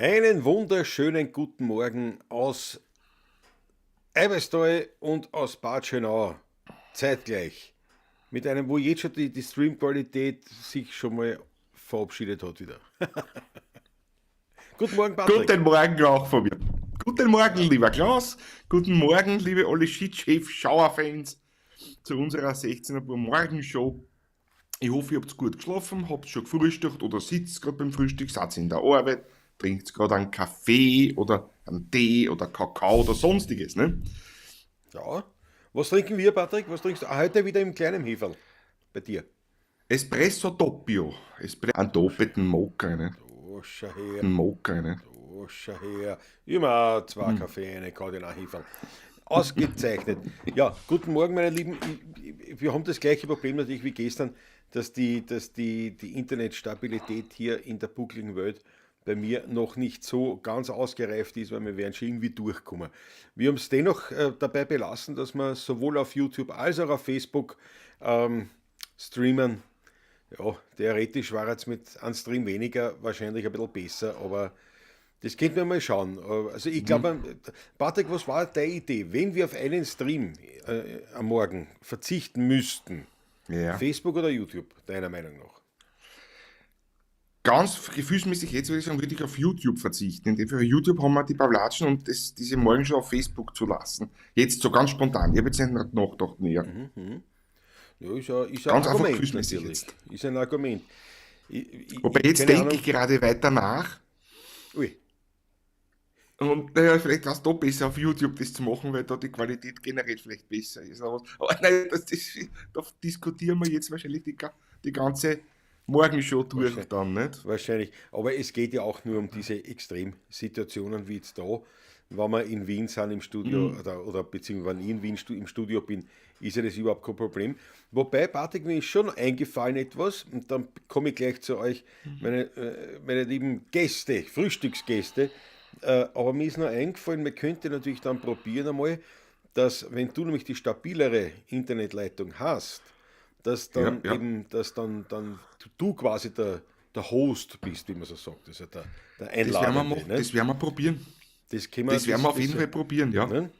Einen wunderschönen guten Morgen aus Eiberstal und aus Bad Schönau. Zeitgleich. Mit einem, wo jetzt schon die Streamqualität sich schon mal verabschiedet hat wieder. Guten Morgen, Patrick. Guten Morgen auch von mir. Guten Morgen, lieber Klaus. Guten Morgen, liebe alle Shit-Chef Schauer-Fans zu unserer 16 Uhr Morgenshow. Ich hoffe, ihr habt gut geschlafen, habt schon gefrühstückt oder sitzt gerade beim Frühstück, seid in der Arbeit, trinkt gerade einen Kaffee oder einen Tee oder Kakao oder sonstiges. Ne? Ja. Was trinken wir, Patrick? Was trinkst du? Ah, heute wieder im kleinen Heferl. Bei dir. Espresso Doppio. Einen doppelten Mokka, ne? Oh, schau her. Ein Mokka, ne? Oh, schau her. Immer zwei Kaffee, eine Kardinal Heferl. Ausgezeichnet. Ja, guten Morgen, meine Lieben. Wir haben das gleiche Problem natürlich wie gestern, dass die Internetstabilität hier in der buckligen Welt bei mir noch nicht so ganz ausgereift ist, weil wir werden schon irgendwie durchkommen. Wir haben es dennoch dabei belassen, dass wir sowohl auf YouTube als auch auf Facebook streamen. Ja, theoretisch war jetzt mit einem Stream weniger wahrscheinlich ein bisschen besser, aber das könnten wir mal schauen. Also ich glaube, Patrick, was war deine Idee? Wenn wir auf einen Stream am Morgen verzichten müssten, Facebook oder YouTube, deiner Meinung nach? Ganz gefühlsmäßig jetzt würde ich sagen, würde ich auf YouTube verzichten. In dem Fall YouTube haben wir die Pavlatschen und diese Morgenshow auf Facebook zu lassen. Jetzt so ganz spontan. Ich habe jetzt nicht nachgedacht näher. Ja, ist ein Ganz einfach Argument, gefühlsmäßig natürlich. jetzt. Ist ein Argument. Wobei jetzt Keine denke Ahnung. ich gerade weiter nach. Ui. Und naja, vielleicht war es doch besser, auf YouTube das zu machen, weil da die Qualität generell vielleicht besser ist. Aber nein, da diskutieren wir jetzt wahrscheinlich die ganze Morgenshow durch dann, nicht? Wahrscheinlich. Aber es geht ja auch nur um diese Extremsituationen wie jetzt da. Wenn wir in Wien sind im Studio oder beziehungsweise wenn ich in Wien im Studio bin, ist ja das überhaupt kein Problem. Wobei, Patrick, mir ist schon eingefallen etwas, und dann komme ich gleich zu euch, meine lieben Gäste, Frühstücksgäste. Aber mir ist noch eingefallen, man könnte natürlich dann probieren einmal, dass, wenn du nämlich die stabilere Internetleitung hast, dass dann eben, dass dann, dann du quasi der Host bist, wie man so sagt, also der Das werden wir Einladende, machen, ne? das werden wir probieren. Das können wir, Das werden wir auf das jeden Fall probieren, ja. Ne?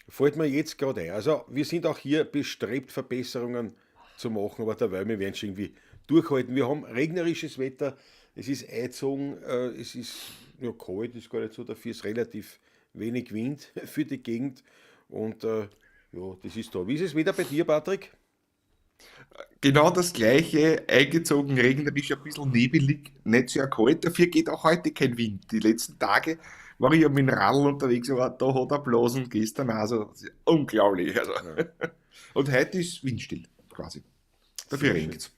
Fällt mir jetzt gerade ein. Also wir sind auch hier bestrebt, Verbesserungen zu machen, aber derweil, wir werden schon irgendwie durchhalten. Wir haben regnerisches Wetter, es ist eingezogen, es ist ja, kalt, ist gar nicht so, dafür ist relativ wenig Wind für die Gegend und ja, das ist da. Wie ist es wieder bei dir, Patrick? Genau das Gleiche, eingezogen, regnerisch, ein bisschen nebelig, nicht sehr kalt, dafür geht auch heute kein Wind. Die letzten Tage war ich ja mit dem Radl unterwegs, aber da hat er Blasen gestern auch so, das ist unglaublich. Also. Und heute ist windstill, quasi. Dafür Sehr schön. regnet's.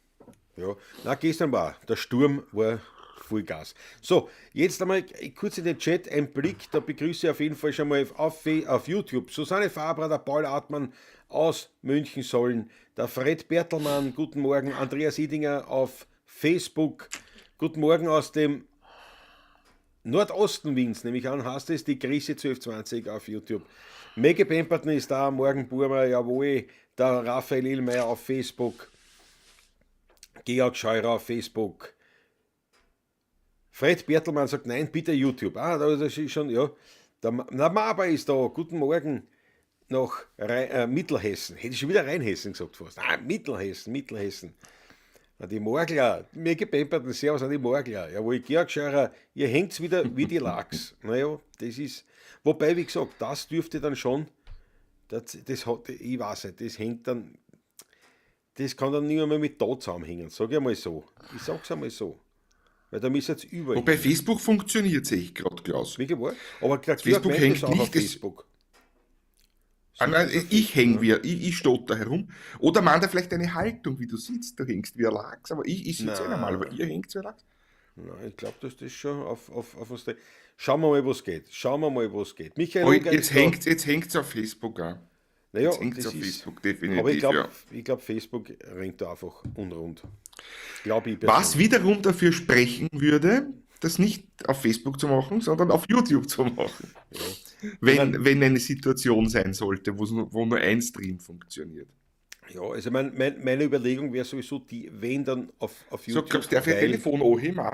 Ja, na, gestern war der Sturm war Vollgas. So, jetzt einmal kurz in den Chat ein Blick, da begrüße ich auf jeden Fall schon mal auf YouTube Susanne Fabrer, der Paul Artmann aus München-Solln, der Fred Bertelmann, guten Morgen, Andreas Idinger auf Facebook, guten Morgen aus dem Nordosten Wiens, nehme ich an, heißt es, die Grüße 1220 auf YouTube. Maggie Pemberton ist da, Morgen Burmer, jawohl, der Raphael Illmeier auf Facebook, Georg Scheurer auf Facebook, Fred Bertelmann sagt, nein, bitte YouTube. Ah, da ist schon, ja. Der Maber ist da, guten Morgen nach Mittelhessen. Hätte ich schon wieder Rheinhessen gesagt fast. Ah, Mittelhessen, Mittelhessen. Na, die Morgler, mir gepemperten Servus an die Morgler. Jawohl, Georg Scheurer, ihr hängt's wieder wie die Lachs. Naja, das ist, wobei, wie gesagt, das dürfte dann schon, das, das hat, ich weiß nicht, das hängt dann, das kann dann nicht mehr mit da zusammenhängen, sag ich einmal so. Ich sag's einmal so. Weil da müssen jetzt überall Wobei hin. Facebook funktioniert, sehe ich grad, Klaus. Wie gewollt? Aber der Georg Facebook meint hängt das auch nicht, auf das Facebook. Ah, nein, ich häng wie, ich stotter herum. Oder man da vielleicht eine Haltung, wie du sitzt, du hängst wie ein Lachs, aber ich sitze eh normal, aber ihr hängt wie ein Lachs. Nein, ich glaub, dass das schon auf was dreht. Schauen wir mal, was geht. Schauen wir mal, was geht. Michael Oh, Ungar ist da. jetzt hängt's auf Facebook auch. Naja, jetzt hängt's das auf ist Facebook, definitiv. Aber ja. ich glaub, Facebook rennt da einfach unrund. Glaub ich Was persönlich. wiederum dafür sprechen würde, das nicht auf Facebook zu machen, sondern auf YouTube zu machen. Ja. Wenn eine Situation sein sollte, wo nur ein Stream funktioniert. Ja, also meine Überlegung wäre sowieso die, wenn dann auf So, YouTube. glaubst du, darf ich weil Telefon anheben auch?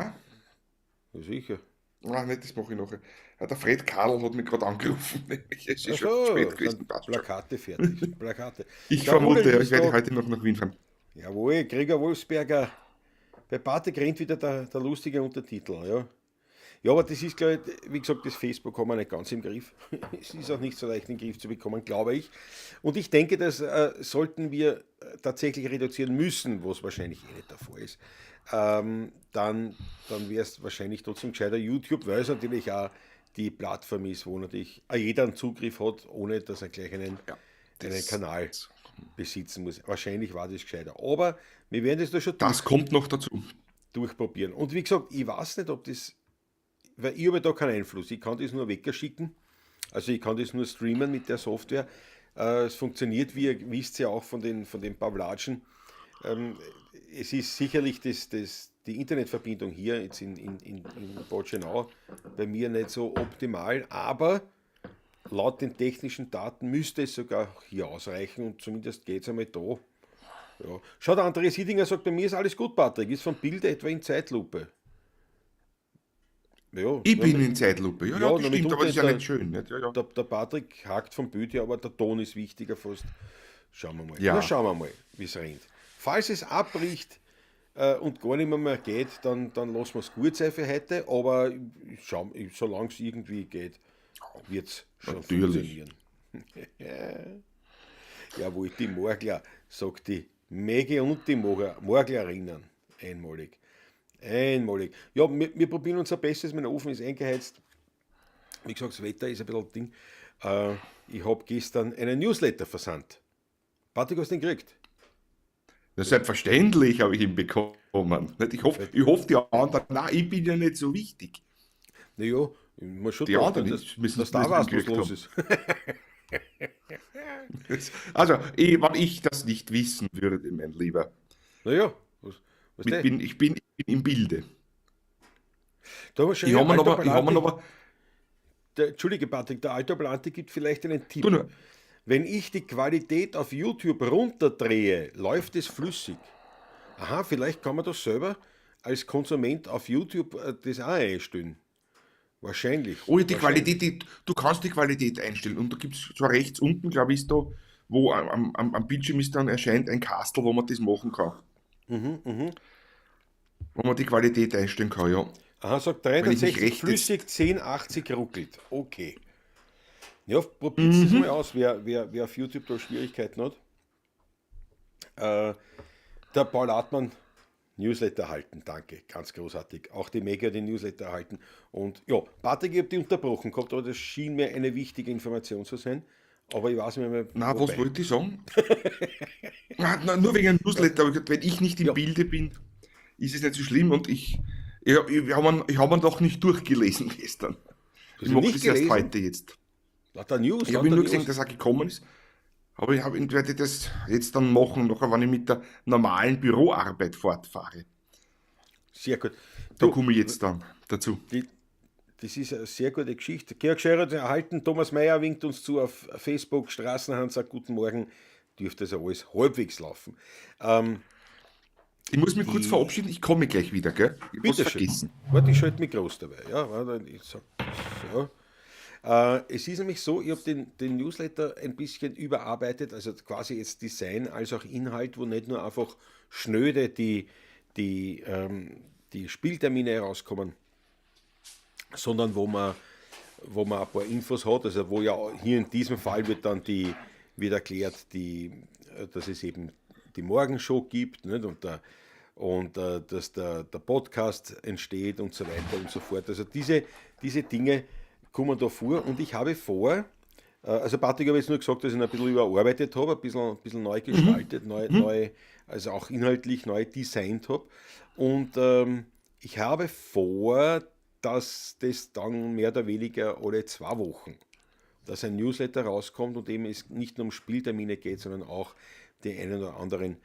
Ja, sicher. Nein, nicht, das mache ich nachher. Ja, der Fred Karl hat mich gerade angerufen. Es ist Ach schon so, spät gewesen, sind passt schon. Plakate fertig. Plakate. Ich Der vermute, Rudel ja, ich ist werde da. heute noch nach Wien fahren. Jawohl, Gregor Wolfsberger. Bei Patrick rennt wieder der lustige Untertitel. Ja. Ja, aber das ist, glaube ich, wie gesagt, das Facebook haben wir nicht ganz im Griff. Es ist auch nicht so leicht in den Griff zu bekommen, glaube ich. Und ich denke, das sollten wir tatsächlich reduzieren müssen, was wahrscheinlich eh nicht der Fall ist. Dann wäre es wahrscheinlich trotzdem gescheiter YouTube, weil es natürlich auch die Plattform ist, wo natürlich auch jeder einen Zugriff hat, ohne dass er gleich einen Kanal besitzen muss. Wahrscheinlich war das gescheiter. Aber wir werden das da schon Das kommt noch dazu. durchprobieren. Und wie gesagt, ich weiß nicht, ob das, weil ich habe da keinen Einfluss. Ich kann das nur wegschicken. Also ich kann das nur streamen mit der Software. Es funktioniert, wie ihr wisst ja auch von den Pavlatschen. Es ist sicherlich die Internetverbindung hier jetzt in Bad Schenau bei mir nicht so optimal, aber laut den technischen Daten müsste es sogar hier ausreichen und zumindest geht's einmal da. Ja. Schaut, der Andreas Hiedinger sagt, bei mir ist alles gut, Patrick, ist vom Bild etwa in Zeitlupe. Ja, ich bin in Zeitlupe, ja, ja, das stimmt, aber das ist ja nicht schön. Nicht? Ja, ja. Der Patrick hakt vom Bild her, aber der Ton ist wichtiger fast. Schauen wir mal. Ja. Na, schauen wir mal, wie es rennt. Falls es abbricht und gar nicht mehr geht, dann lassen wir es gut sein für heute, aber solange es irgendwie geht, wird es schon Natürlich. funktionieren. Jawohl, die Morgler, sagt die Mäge und die Morglerinnen. Einmalig. Einmalig. Ja, wir probieren unser Bestes. Mein Ofen ist eingeheizt. Wie gesagt, das Wetter ist ein bisschen Ding. Ich habe gestern einen Newsletter versandt. Patrick, hast du den gekriegt? Na, selbstverständlich habe ich ihn bekommen. Ich hoffe, die anderen, nein, ich bin ja nicht so wichtig. Naja, ich muss schon die anderen dass, dass da was los ist. Also, wenn ich das nicht wissen würde, mein Lieber. Naja, was ich bin im Bilde. Da ich habe mir aber Entschuldige, Patrick, der Alto Plante gibt vielleicht einen Tipp. Wenn ich die Qualität auf YouTube runterdrehe, läuft es flüssig. Aha, vielleicht kann man das selber als Konsument auf YouTube das auch einstellen. Wahrscheinlich. Oh, die Qualität, du kannst die Qualität einstellen. Und da gibt es zwar rechts unten, glaube ich, ist da, wo am Bildschirm ist dann erscheint ein Kastel, wo man das machen kann. Mhm, Wo man die Qualität einstellen kann, ja. Aha, sagt 360 flüssig, 1080 ruckelt. Okay. Ja, probiert es mal aus, wer auf YouTube da Schwierigkeiten hat. Der Paul Hartmann, Newsletter erhalten, danke, ganz großartig. Auch die Mega den Newsletter erhalten. Und ja, Patrick, ich habe die unterbrochen gehabt, aber das schien mir eine wichtige Information zu sein. Aber ich weiß nicht mehr. Na, was wollte ich sagen? na, nur wegen dem Newsletter, aber wenn ich nicht im Bilde bin, ist es nicht so schlimm. Und ich habe ihn doch nicht durchgelesen gestern. Ich mache das erst heute jetzt. Lauter News. Ich habe nur gesehen, dass er gekommen ist. Aber ich werde das jetzt dann machen, nachher, wenn ich mit der normalen Büroarbeit fortfahre. Sehr gut. Da komme ich jetzt dann dazu. Das ist eine sehr gute Geschichte. Georg Scherer hat erhalten, Thomas Mayer winkt uns zu auf Facebook, Straßenhand sagt guten Morgen, dürfte das ja alles halbwegs laufen. Ich muss mich kurz verabschieden, ich komme gleich wieder, gell? Ich Bitte hab's vergessen. Warte, ich schalte mich groß dabei. Ja, warte, ich sag so. Es ist nämlich so, ich habe den Newsletter ein bisschen überarbeitet, also quasi jetzt Design als auch Inhalt, wo nicht nur einfach schnöde die Spieltermine herauskommen, sondern wo man ein paar Infos hat, also wo ja hier in diesem Fall wird dann wird erklärt, dass es eben die Morgenshow gibt, nicht? Und dass der Podcast entsteht und so weiter und so fort. Also diese Dinge kommen da vor und ich habe vor, also Patrick habe jetzt nur gesagt, dass ich ihn ein bisschen überarbeitet habe, ein bisschen neu gestaltet, neu, also auch inhaltlich neu designt habe. Und ich habe vor, dass das dann mehr oder weniger alle 2 Wochen, dass ein Newsletter rauskommt und eben es nicht nur um Spieltermine geht, sondern auch die einen oder anderen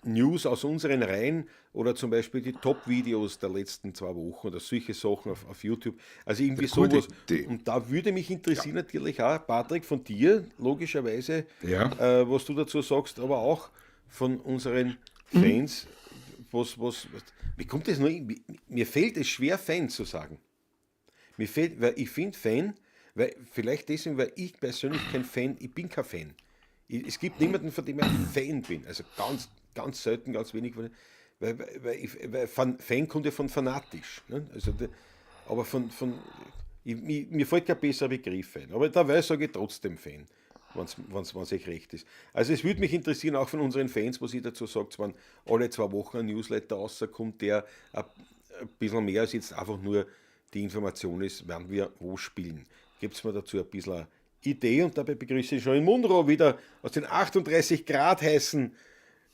News aus unseren Reihen oder zum Beispiel die Top-Videos der letzten 2 Wochen oder solche Sachen auf YouTube. Also irgendwie sowas. Und da würde mich interessieren natürlich auch, Patrick, von dir, logischerweise, was du dazu sagst, aber auch von unseren Fans. was, wie kommt das noch? Mir fällt es schwer, Fan zu sagen. Mir fällt, weil ich finde Fan, weil vielleicht deswegen, weil ich persönlich kein Fan, ich bin kein Fan. Es gibt niemanden, von dem ich ein Fan bin. Also ganz, ganz selten, ganz wenig, weil Fan kommt ja von fanatisch. Ne? Also, aber mir fällt kein besserer Begriff ein. Aber dabei sage ich trotzdem Fan, wenn es euch recht ist. Also es würde mich interessieren, auch von unseren Fans, was ihr dazu sagt, wenn alle 2 Wochen ein Newsletter rauskommt, der ein bisschen mehr als jetzt einfach nur die Information ist, wann wir wo spielen. Gebt mir dazu ein bisschen eine Idee und dabei begrüße ich schon in Munro wieder aus den 38 Grad heißen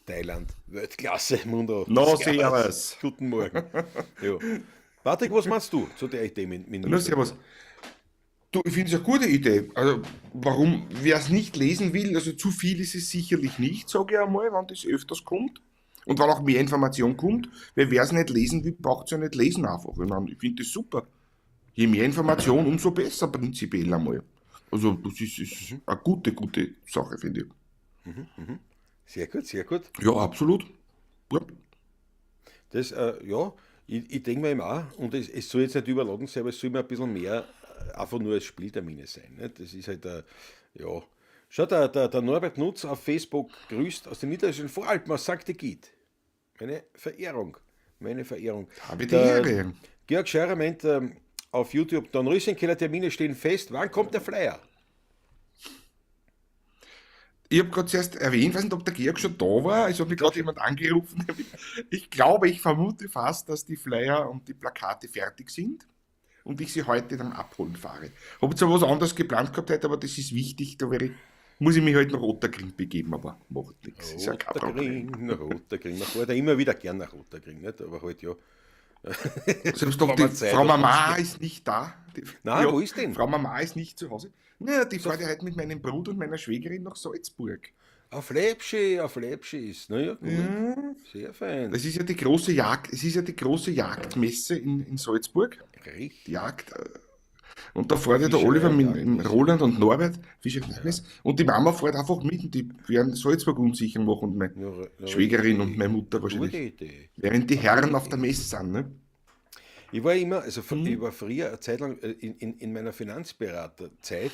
Thailand. Weltklasse, Munro. No, servus. Guten Morgen. Ja. Patrick, was meinst du zu der Idee mit Na, servus. Du, ich finde es eine gute Idee. Also, warum, wer es nicht lesen will, also zu viel ist es sicherlich nicht, sage ich einmal, wenn das öfters kommt. Und wenn auch mehr Information kommt, weil wer es nicht lesen will, braucht es ja nicht lesen einfach. Ich meine, ich finde das super. Je mehr Information, umso besser prinzipiell einmal. Also, das ist eine gute, gute Sache, finde ich. Sehr gut, sehr gut. Ja, absolut. Ja. Das, ja, ich denke mir eben auch, und es soll jetzt nicht überladen sein, aber es soll mir ein bisschen mehr einfach nur als Spieltermine sein. Ne? Das ist halt, ja. Schau, der Norbert Nutz auf Facebook grüßt aus den niederländischen Voralpen, aus St. Aegid. Meine Verehrung. Meine Verehrung. Habe die Ehre. Georg Scherer meint auf YouTube, Dornröschenkeller Termine stehen fest. Wann kommt der Flyer? Ich habe gerade zuerst erwähnt, weiß nicht, ob der Georg schon da war. Es hat mich gerade jemand angerufen. Ich glaube, ich vermute fast, dass die Flyer und die Plakate fertig sind und ich sie heute dann abholen fahre. Habe zwar was anderes geplant gehabt heute, aber das ist wichtig. Da muss ich mich halt nach Ottakring begeben, aber macht nichts. Ist ja kein Problem. Ottakring, Ottakring. Man fährt ja immer wieder gern nach Ottakring, nicht? Aber halt ja. Selbst doch, die Frau Mama ist nicht da. Nein, ja, wo ist denn? Frau Mama ist nicht zu Hause. Naja, die fährt ja heute mit meinem Bruder und meiner Schwägerin nach Salzburg. Auf Läbschi, auf Läbschi ist. Naja, gut. Ja. Sehr fein. Das ist ja die große Jagd, es ist ja die große Jagdmesse in Salzburg. Richtig. Die Jagd. Und da fährt ja der Oliver mit Roland und Norbert, Fischerei, und die Mama fährt einfach mit und die werden Salzburg unsicher machen und meine Ja, Schwägerin und meine Mutter wahrscheinlich. Gute Idee. Während die Herren auf der Messe sind, ne? Ich war immer, also ich war früher eine Zeit lang in meiner Finanzberaterzeit,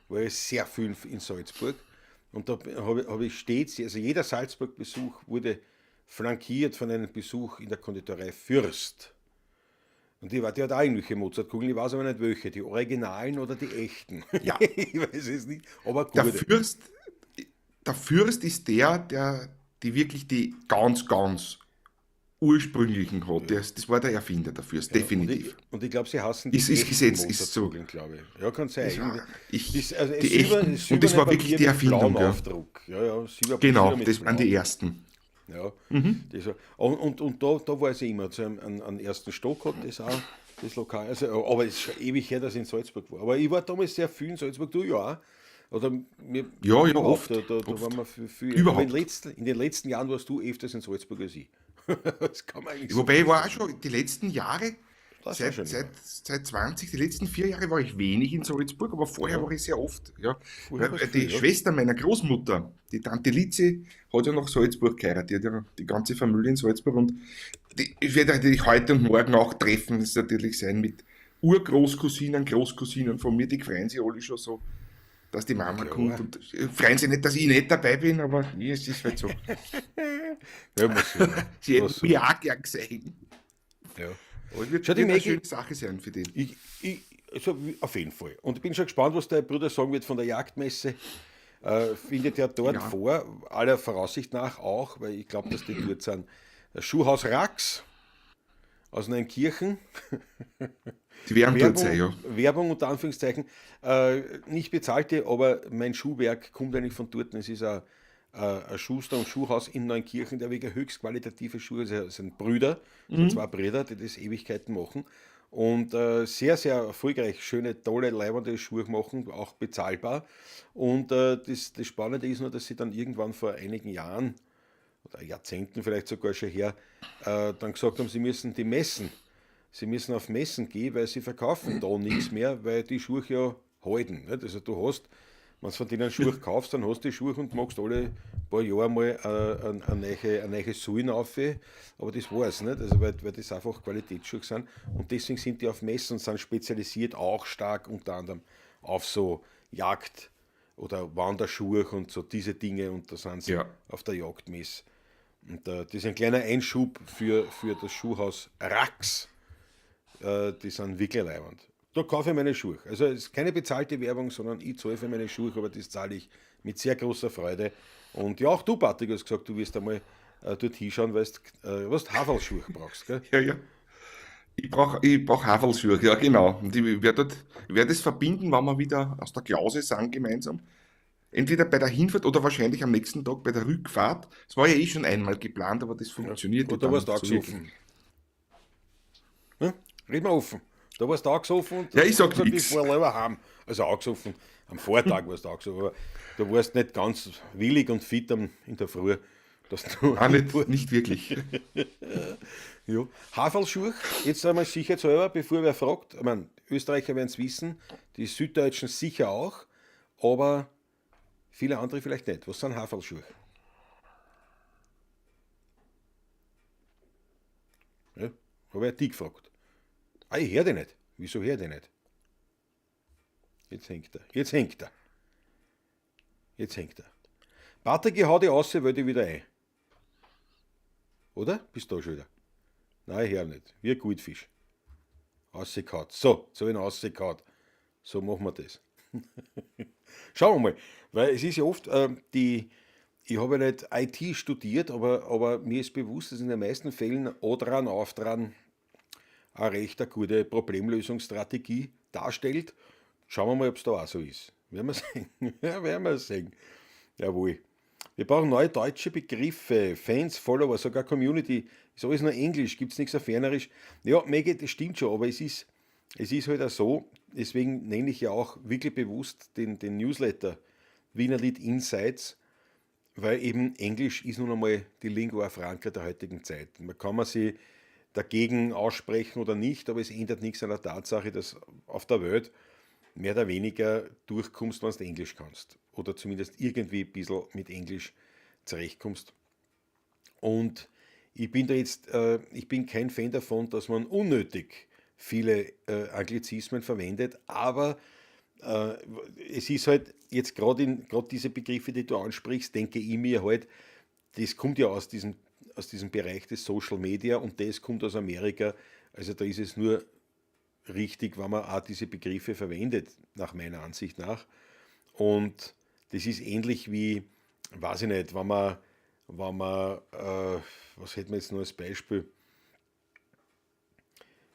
war ich sehr viel in Salzburg und da hab ich stets, also jeder Salzburg-Besuch wurde flankiert von einem Besuch in der Konditorei Fürst. Und die hat auch irgendwelche Mozartkugeln, ich weiß aber nicht welche, die originalen oder die echten. Ja. Ich weiß es nicht, aber Der gute. Fürst ist der die wirklich die ganz, ganz ursprünglichen hat. Das war der Erfinder, der Fürst, Ja, definitiv. und ich glaube, sie hassen die Ist echten Gesetz, ist so. Mozartkugeln, glaube ich. Ja, kann sein. Das war, ich, Das, also die silber, echten, und das war wirklich Papier die mit Erfindung, blauem ja. Aufdruck. Ja, ja, Silber, Genau, Silber mit das waren die blau. ersten. Ja, das war, und da war es immer, so am ersten Stock hat das auch, das Lokal, also, aber es ist schon ewig her, dass ich in Salzburg war. Aber ich war damals sehr viel in Salzburg, du ja auch. Oder mir, Ja, ja, überhaupt, oft, da oft. waren wir viel, viel. Überhaupt. Aber in den letzten Jahren warst du öfters in Salzburg als ich. Das kann man eigentlich Wobei ich war auch schon die letzten Jahre, Das war schon seit 20, die letzten 4 Jahre war ich wenig in Salzburg, aber vorher war ich sehr oft. Ja. Vorher Weil warst du die viel, ja. Schwester meiner Großmutter, die Tante Litzi, hat ja nach Salzburg geheiratet. Die hat ja die ganze Familie in Salzburg und die, ich werde natürlich heute und morgen auch treffen, das natürlich sein mit Urgroßcousinen, Großcousinen von mir, die freuen sich alle schon so, dass die Mama Klar. kommt und freuen sich nicht, dass ich nicht dabei bin, aber ja, es ist halt so. Ja, muss sein. Sie hätten Muss mich auch gern gesehen. Ja. Aber es wird, Schau, die wird eine Maggie- schöne Sache sein für den. Also, auf jeden Fall. Und ich bin schon gespannt, was der Bruder sagen wird von der Jagdmesse. Findet ja dort vor, aller Voraussicht nach auch, weil ich glaube, dass die dort sind. Das Schuhhaus Rax aus Neunkirchen. Die werden dort sein, ja. Werbung unter Anführungszeichen. Nicht bezahlte, aber mein Schuhwerk kommt eigentlich von dort. Es ist ein Schuster und Schuhhaus in Neunkirchen, der wirklich höchst qualitative Schuhe, also es sind Brüder, es sind 2 Brüder, die das Ewigkeiten machen. Und sehr, sehr erfolgreich, schöne, tolle, leibende Schuhe machen, auch bezahlbar. Und das Spannende ist nur, dass sie dann irgendwann vor einigen Jahren oder Jahrzehnten vielleicht sogar schon her, dann gesagt haben, sie müssen die Messen, sie müssen auf Messen gehen, weil sie verkaufen da nichts mehr, weil die Schuhe ja halten. Nicht? Also du hast Wenn du von denen Schuhe kaufst, dann hast du die Schuhe und machst alle paar Jahre mal eine neue Sohlen auf. Aber das war's, nicht? Also, weil das einfach Qualitätsschuhe sind. Und deswegen sind die auf Messen und sind spezialisiert auch stark unter anderem auf so Jagd- oder Wanderschuhe und so diese Dinge. Und da sind sie auf der Jagdmesse. Und das ist ein kleiner Einschub für das Schuhhaus Rax. Die sind wirklich leiwand. Da kaufe ich meine Schuhe. Also es ist keine bezahlte Werbung, sondern ich zahle für meine Schuhe, aber das zahle ich mit sehr großer Freude. Und ja, auch du, Patrick, hast gesagt, du wirst einmal dort hinschauen, weil du was Haferlschuhe brauchst, gell? Ja, ja. Ich brauch Haferlschuhe, ja genau. Und ich werde es verbinden, wenn wir wieder aus der Klause sind gemeinsam. Entweder bei der Hinfahrt oder wahrscheinlich am nächsten Tag bei der Rückfahrt. Es war ja eh schon einmal geplant, aber das funktioniert ja dann warst du auch gesoffen. Ja? Red mal offen. Da warst du auch gesoffen und ja, ich sag gesagt, ich fahr lieber heim. Also auch gesoffen. Am Vortag warst du auch gesoffen, aber du warst nicht ganz willig und fit in der Früh. Dass du ah, nicht wirklich. Ja. Haferlschuhe, jetzt einmal sicherheitshalber, bevor wer fragt, ich meine, Österreicher werden es wissen, die Süddeutschen sicher auch, aber viele andere vielleicht nicht. Was sind Haferlschuhe? Ja, habe ich dich gefragt. Ah, ich höre dich nicht. Wieso höre ich dich nicht? Jetzt hängt er. Jetzt hängt er. Jetzt hängt er. Patrick, ich hau dich raus, weil ich wieder ein. Oder? Bist du da schon wieder? Nein, ich höre nicht. Wie ein Goldfisch. Rausgehauen. So, so ihn rausgehauen. So machen wir das. Schauen wir mal. Weil es ist ja oft, ich habe ja nicht IT studiert, aber mir ist bewusst, dass in den meisten Fällen O dran, auf dran eine recht eine gute Problemlösungsstrategie darstellt. Schauen wir mal, ob es da auch so ist. Werden wir sehen. Ja, werden wir sehen. Jawohl. Wir brauchen neue deutsche Begriffe, Fans, Follower, sogar Community. Ist alles nur Englisch, gibt es nichts auf Fernerisch. Ja, Maggie, das stimmt schon, aber es ist halt auch so, deswegen nenne ich ja auch wirklich bewusst den Newsletter Wienerlied Insights, weil eben Englisch ist nun einmal die Lingua Franca der heutigen Zeit. Man kann man sich dagegen aussprechen oder nicht, aber es ändert nichts an der Tatsache, dass auf der Welt mehr oder weniger durchkommst, wenn du Englisch kannst. Oder zumindest irgendwie ein bisschen mit Englisch zurechtkommst. Und ich bin da jetzt, ich bin kein Fan davon, dass man unnötig viele Anglizismen verwendet, aber es ist halt jetzt gerade diese Begriffe, die du ansprichst, denke ich mir halt, das kommt ja aus diesem Bereich des Social Media und das kommt aus Amerika. Also da ist es nur richtig, wenn man auch diese Begriffe verwendet, nach meiner Ansicht nach. Und das ist ähnlich wie, weiß ich nicht, wenn man, was hätten wir jetzt noch als Beispiel?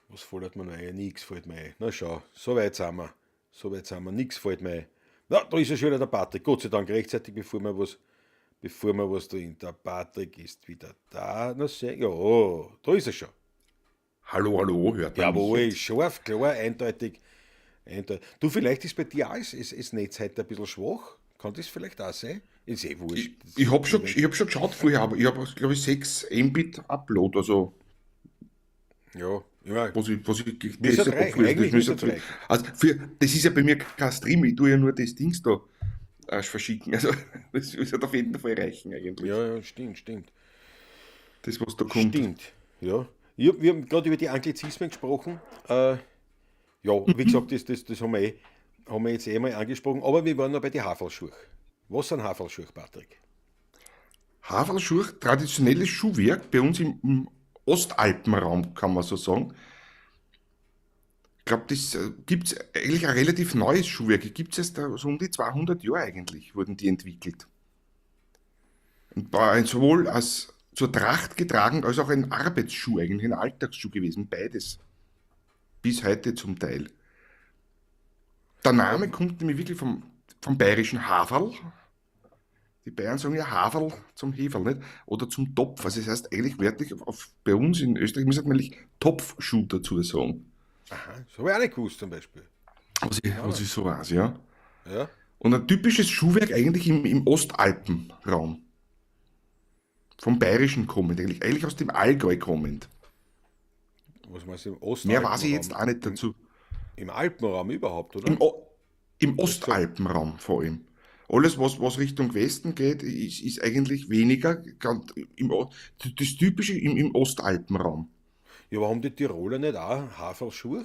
Was fällt mir noch ein? Nix fällt mir ein. Na schau, so weit sind wir. So weit sind wir. Nix fällt mir ein. Na, da ist ja schon wieder der Patrick. Gott sei Dank rechtzeitig, bevor wir was da in. Der Patrick ist wieder da. Na, sehr, ja, oh, da ist er schon. Hallo, hallo, hört man Jawohl, scharf, klar, eindeutig. Eindeutig. Du, vielleicht ist bei dir auch das Netz heute ein bisschen schwach. Kann das vielleicht auch sein? Ist eh wurscht. Ich habe schon, hab schon geschaut vorher, aber ich habe, glaube ich, 6 Mbit Upload, also Ja. Was ich getestet habe früher, das müsste. Also das ist ja bei mir kein Stream, ich tue ja nur das Dings da verschicken. Also das wird auf jeden Fall reichen eigentlich. Ja, ja, stimmt, stimmt. Das, was da kommt. Stimmt, ja. Wir haben gerade über die Anglizismen gesprochen. Ja, wie gesagt, das haben wir jetzt eh mal angesprochen, aber wir waren noch bei den Haferlschuhe. Was sind Haferlschuhe, Patrick? Haferlschuhe, traditionelles Schuhwerk bei uns im Ostalpenraum, kann man so sagen. Ich glaube, das gibt es eigentlich ein relativ neues Schuhwerk. Gibt es erst so um die 200 Jahre eigentlich, wurden die entwickelt. Und war sowohl als zur Tracht getragen, als auch ein Arbeitsschuh, eigentlich ein Alltagsschuh gewesen, beides. Bis heute zum Teil. Der Name kommt nämlich wirklich vom bayerischen Haferl. Die Bayern sagen ja Haferl zum Heferl, nicht? Oder zum Topf. Also das heißt eigentlich wörtlich, bei uns in Österreich muss man eigentlich Topfschuh dazu sagen. Aha, das habe ich auch nicht gewusst zum Beispiel. Was ich so weiß, ja. Ja. Und ein typisches Schuhwerk eigentlich im Ostalpenraum. Vom Bayerischen kommend, eigentlich aus dem Allgäu kommend. Was meinst du, im Ostalpenraum? Mehr weiß ich jetzt auch nicht dazu. Im Alpenraum überhaupt, oder? Im Ostalpenraum vor allem. Alles, was Richtung Westen geht, ist eigentlich weniger, das Typische im Ostalpenraum. Ja, aber haben die Tiroler nicht auch Haferlschuhe?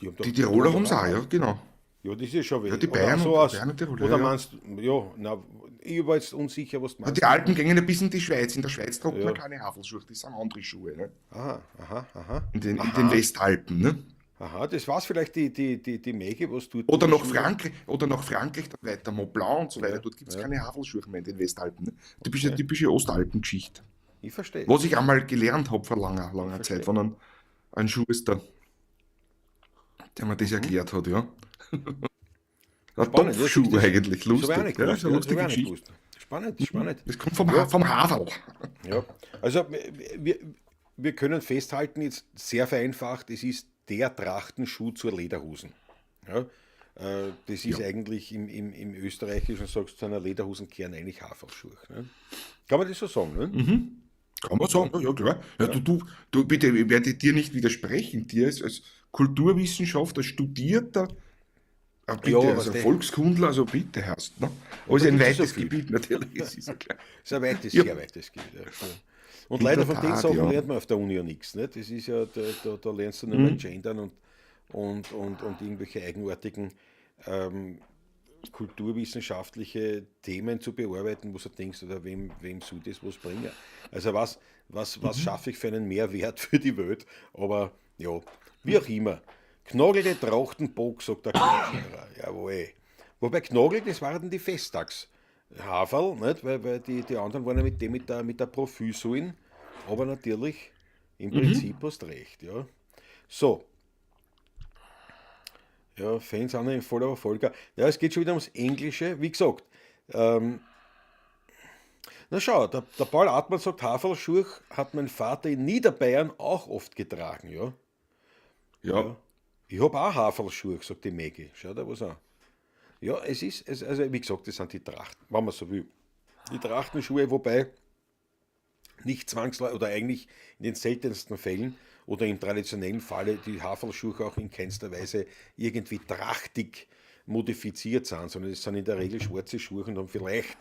Die haben doch Die Tiroler haben es auch, ja, genau. Ja, das ist schon Ja, die Bayern so und, aus, Bayern und Tiroler, oder ja. meinst du, ja, na, ich war jetzt unsicher, was du Ja, die meinst. Alpen gehen ja bis in die Schweiz. In der Schweiz tragt man keine Havelschuhe, das sind andere Schuhe, ne? Aha, aha, aha. In den Westalpen, ne? Aha, das war's vielleicht die Mäge, was dort Oder nach Frankreich, dann weiter, Mont Blanc und so weiter. Dort gibt es keine Havelschuhe mehr in den Westalpen. Ne? Typische, okay. Typische Ostalpengeschichte. Ich verstehe. Was ich einmal gelernt habe vor langer, langer Zeit von einem Schuster, der mir das erklärt hat, ja. Ein Spannend, ja, Topfschuh das, eigentlich, das habe ich auch lustig. nicht Ja, gewusst. ist eine Ja, das lustige habe ich auch nicht Geschichte. gewusst. Spannend, spannend. Das kommt vom, Ja, vom Haferl. ja. Also wir, wir können festhalten, jetzt sehr vereinfacht, es ist der Trachtenschuh zur Lederhosen. Ja, das ist Ja. eigentlich im Österreichischen, sagst du, zu einer Lederhosen kehren eigentlich Haferlschuhe. Ne? Kann man das so sagen, ne? Mhm. Kann man Ja, sagen, ja, klar. Ja, ja. du, bitte, ich werde dir nicht widersprechen. Dir als Kulturwissenschaftler, Studierter, Ja, bitte, was also der. Volkskundler, also bitte hast, ne? Ja, Alles da ein gibt es ja so weites viel. Gebiet, natürlich, es ist ja klar. Ist ein weites, Ja, sehr weites Gebiet. Ja. Ja. Und in leider der von den Tat, Sachen ja. lernt man auf der Uni ja nichts. Ne? Das ist ja, da lernst du nur mal Mhm. Gendern und irgendwelche eigenartigen ähm, kulturwissenschaftliche Themen zu bearbeiten, wo du denkst, oder wem soll das was bringen? Also was Mhm. schaffe ich für einen Mehrwert für die Welt? Aber ja, wie auch immer. Knogelte Trachtenbock, sagt der Knochenscherer. Jawohl. Wobei Knogel, das waren die Festtags. Haferl, nicht? Weil die anderen waren ja mit dem mit der Profilsäulen. Aber natürlich, im Mhm. Prinzip hast recht, ja. So, ja, Fans sind in voller Erfolg. Ja, es geht schon wieder ums Englische. Wie gesagt, ähm, na schau, der Paul Hartmann sagt, Haferlschuh hat mein Vater in Niederbayern auch oft getragen, ja. Ja, Ja. Ich habe auch Haferlschuhe, sagt die Maggie. Schau da was an. Ja, es ist, also wie gesagt, das sind die Trachten, wenn man so will. Die Trachtenschuhe, wobei nicht zwangsläufig oder eigentlich in den seltensten Fällen oder im traditionellen Falle die Haferlschuhe auch in keinster Weise irgendwie trachtig modifiziert sind, sondern es sind in der Regel schwarze Schuhe und haben vielleicht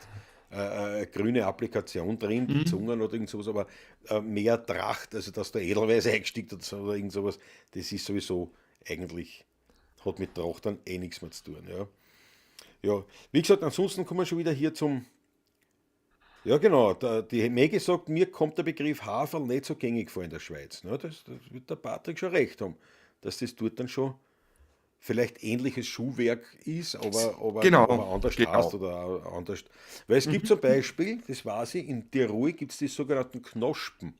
grüne Applikation drin, die mhm. Zungen oder irgend sowas, aber mehr Tracht, also dass da Edelweiß eingesteckt hat oder irgend sowas, das ist sowieso eigentlich, hat mit Tracht dann eh nichts mehr zu tun. Ja. Ja, wie gesagt, ansonsten kommen wir schon wieder hier zum, ja, genau. Die Maggie sagt, mir kommt der Begriff Haferl nicht so gängig vor in der Schweiz. Ne, das wird der Patrick schon recht haben, dass das dort dann schon vielleicht ähnliches Schuhwerk ist, aber Genau, anders heißt genau. oder auch anders. Weil es gibt Mhm. zum Beispiel, das weiß ich, in Tirol gibt es die sogenannten Knospen.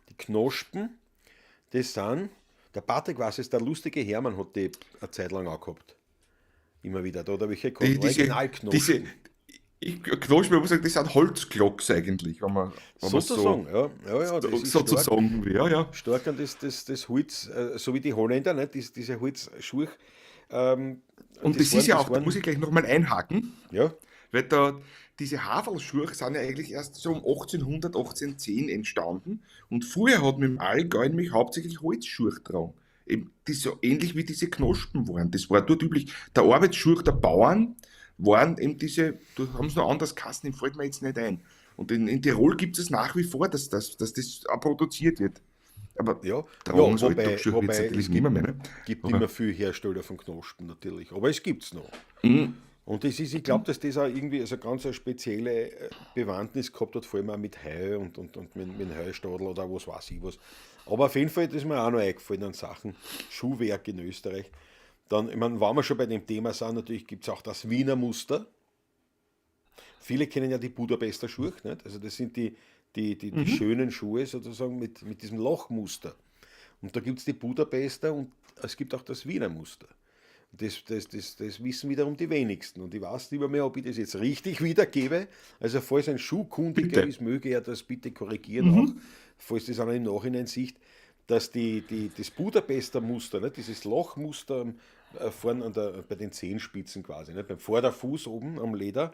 Die Knospen, das sind, der Patrick weiß es, der lustige Hermann hat die eine Zeit lang auch gehabt. Immer wieder. Da hat er welche gehabt. Die, diese, diese, Originalknospen. ich Knospel, muss sagen, das sind Holzklocks eigentlich, wenn man so, Sozusagen, ja. Ja, ja, so das ist stark. sozusagen will. Ja, ja. Stark an das Holz, so wie die Holländer, ne? Diese Holzschuhe, ähm, Und das das ist waren, ja das auch, da muss waren, ich gleich nochmal einhaken, ja, weil da diese Havelschuhe sind ja eigentlich erst so um 1800, 1810 entstanden. Und vorher hat man im Allgäu nämlich hauptsächlich Holzschuhe getragen. Eben, die so ähnlich wie diese Knospen waren. Das war dort üblich. Der Arbeitsschuh der Bauern waren eben diese, da haben sie noch anders Kassen, den fällt mir jetzt nicht ein. Und in Tirol gibt es nach wie vor, dass das auch produziert wird. Aber ja, tragen ja, so wobei, Alltagsschuhe jetzt wobei natürlich es nicht gibt, mehr, ne? gibt Aber immer viel Hersteller von Knospen natürlich, aber es gibt es noch. mm, Und das ist, ich glaube, dass das auch irgendwie also ganz eine spezielle Bewandtnis gehabt hat, vor allem auch mit Heu und mit Heustadel oder was weiß ich was. Aber auf jeden Fall, das ist mir auch noch eingefallen an Sachen Schuhwerk in Österreich. Dann, ich meine, wenn wir schon bei dem Thema sind, natürlich gibt es auch das Wiener Muster. Viele kennen ja die Budapester Schuhe, nicht? Also das sind die mhm. schönen Schuhe sozusagen mit diesem Lochmuster. Und da gibt es die Budapester und es gibt auch das Wiener Muster. Das wissen wiederum die wenigsten. Und ich weiß nicht mehr, ob ich das jetzt richtig wiedergebe. Also falls ein Schuhkundiger Bitte. ist, möge er das bitte korrigieren auch, Mhm. falls das einer im Nachhinein sieht, dass das Budapester Muster, ne, dieses Lochmuster vorn bei den Zehenspitzen quasi, ne, beim Vorderfuß oben am Leder,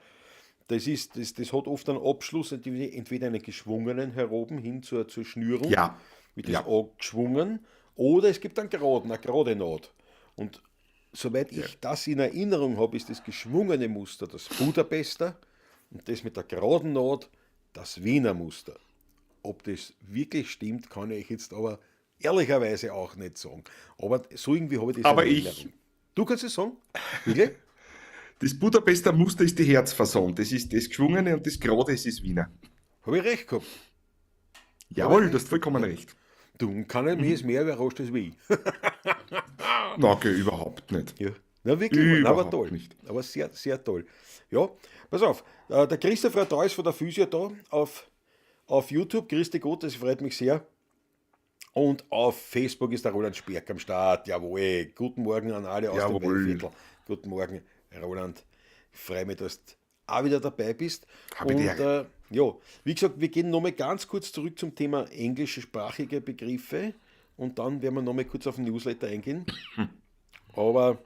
das hat oft einen Abschluss, entweder einen geschwungenen heroben hin zur Schnürung, Ja, wird das ja. angeschwungen, oder es gibt einen geraden, eine gerade Naht. Und Soweit ich das in Erinnerung habe, ist das geschwungene Muster das Budapester und das mit der geraden Naht das Wiener Muster. Ob das wirklich stimmt, kann ich jetzt aber ehrlicherweise auch nicht sagen. Aber so irgendwie habe ich das Aber in Erinnerung. Du kannst es sagen? Wirklich? Das Budapester Muster ist die Herzfassung. Das ist das Geschwungene und das Gerade ist das Wiener. Habe ich recht gehabt? Jawohl, du hast vollkommen recht. Du, kann ich mich mehr überrascht als wie ich. Na, okay, überhaupt nicht. Ja. Na, wirklich, überhaupt aber toll. Nicht. Aber sehr, sehr toll. Ja, pass auf, der Christopher da ist von der Physio da auf YouTube. Christi Gott, das freut mich sehr. Und auf Facebook ist der Roland Sperk am Start. Jawohl, guten Morgen an alle aus dem Weinviertel. Guten Morgen, Roland. Ich freue mich, dass du auch wieder dabei bist. Habe Und die ja, wie gesagt, wir gehen nochmal ganz kurz zurück zum Thema englischsprachige Begriffe und dann werden wir nochmal kurz auf den Newsletter eingehen. Aber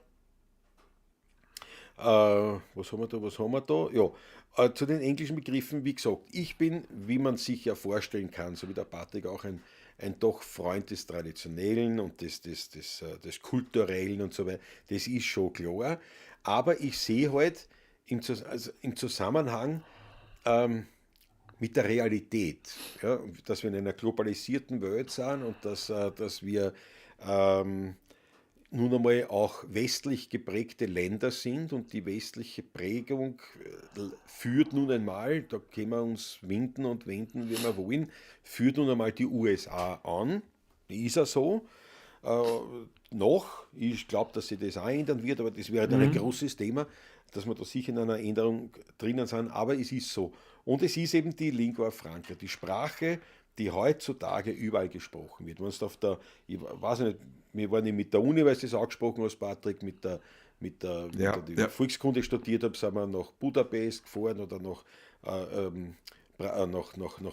was haben wir da, was haben wir da? Ja, zu den englischen Begriffen, wie gesagt, ich bin, wie man sich ja vorstellen kann, so wie der Patrick auch ein doch Freund des Traditionellen und des Kulturellen und so weiter, das ist schon klar. Aber ich sehe halt im Zusammenhang mit der Realität, ja, dass wir in einer globalisierten Welt sind und dass wir nun einmal auch westlich geprägte Länder sind und die westliche Prägung führt nun einmal, da können wir uns winden und wenden, wie wir wollen, führt nun einmal die USA an, ist ja so, noch, ich glaube, dass sich das auch ändern wird, aber das wäre dann ein großes Thema, dass wir da sicher in einer Änderung drinnen sind, aber es ist so. Und es ist eben die Lingua Franca, die Sprache, die heutzutage überall gesprochen wird. Wenn du auf der, ich weiß nicht, wir waren nicht mit der Uni, weil du das angesprochen hast, Patrick, mit der Volkskunde studiert habe, sind wir nach Budapest gefahren oder nach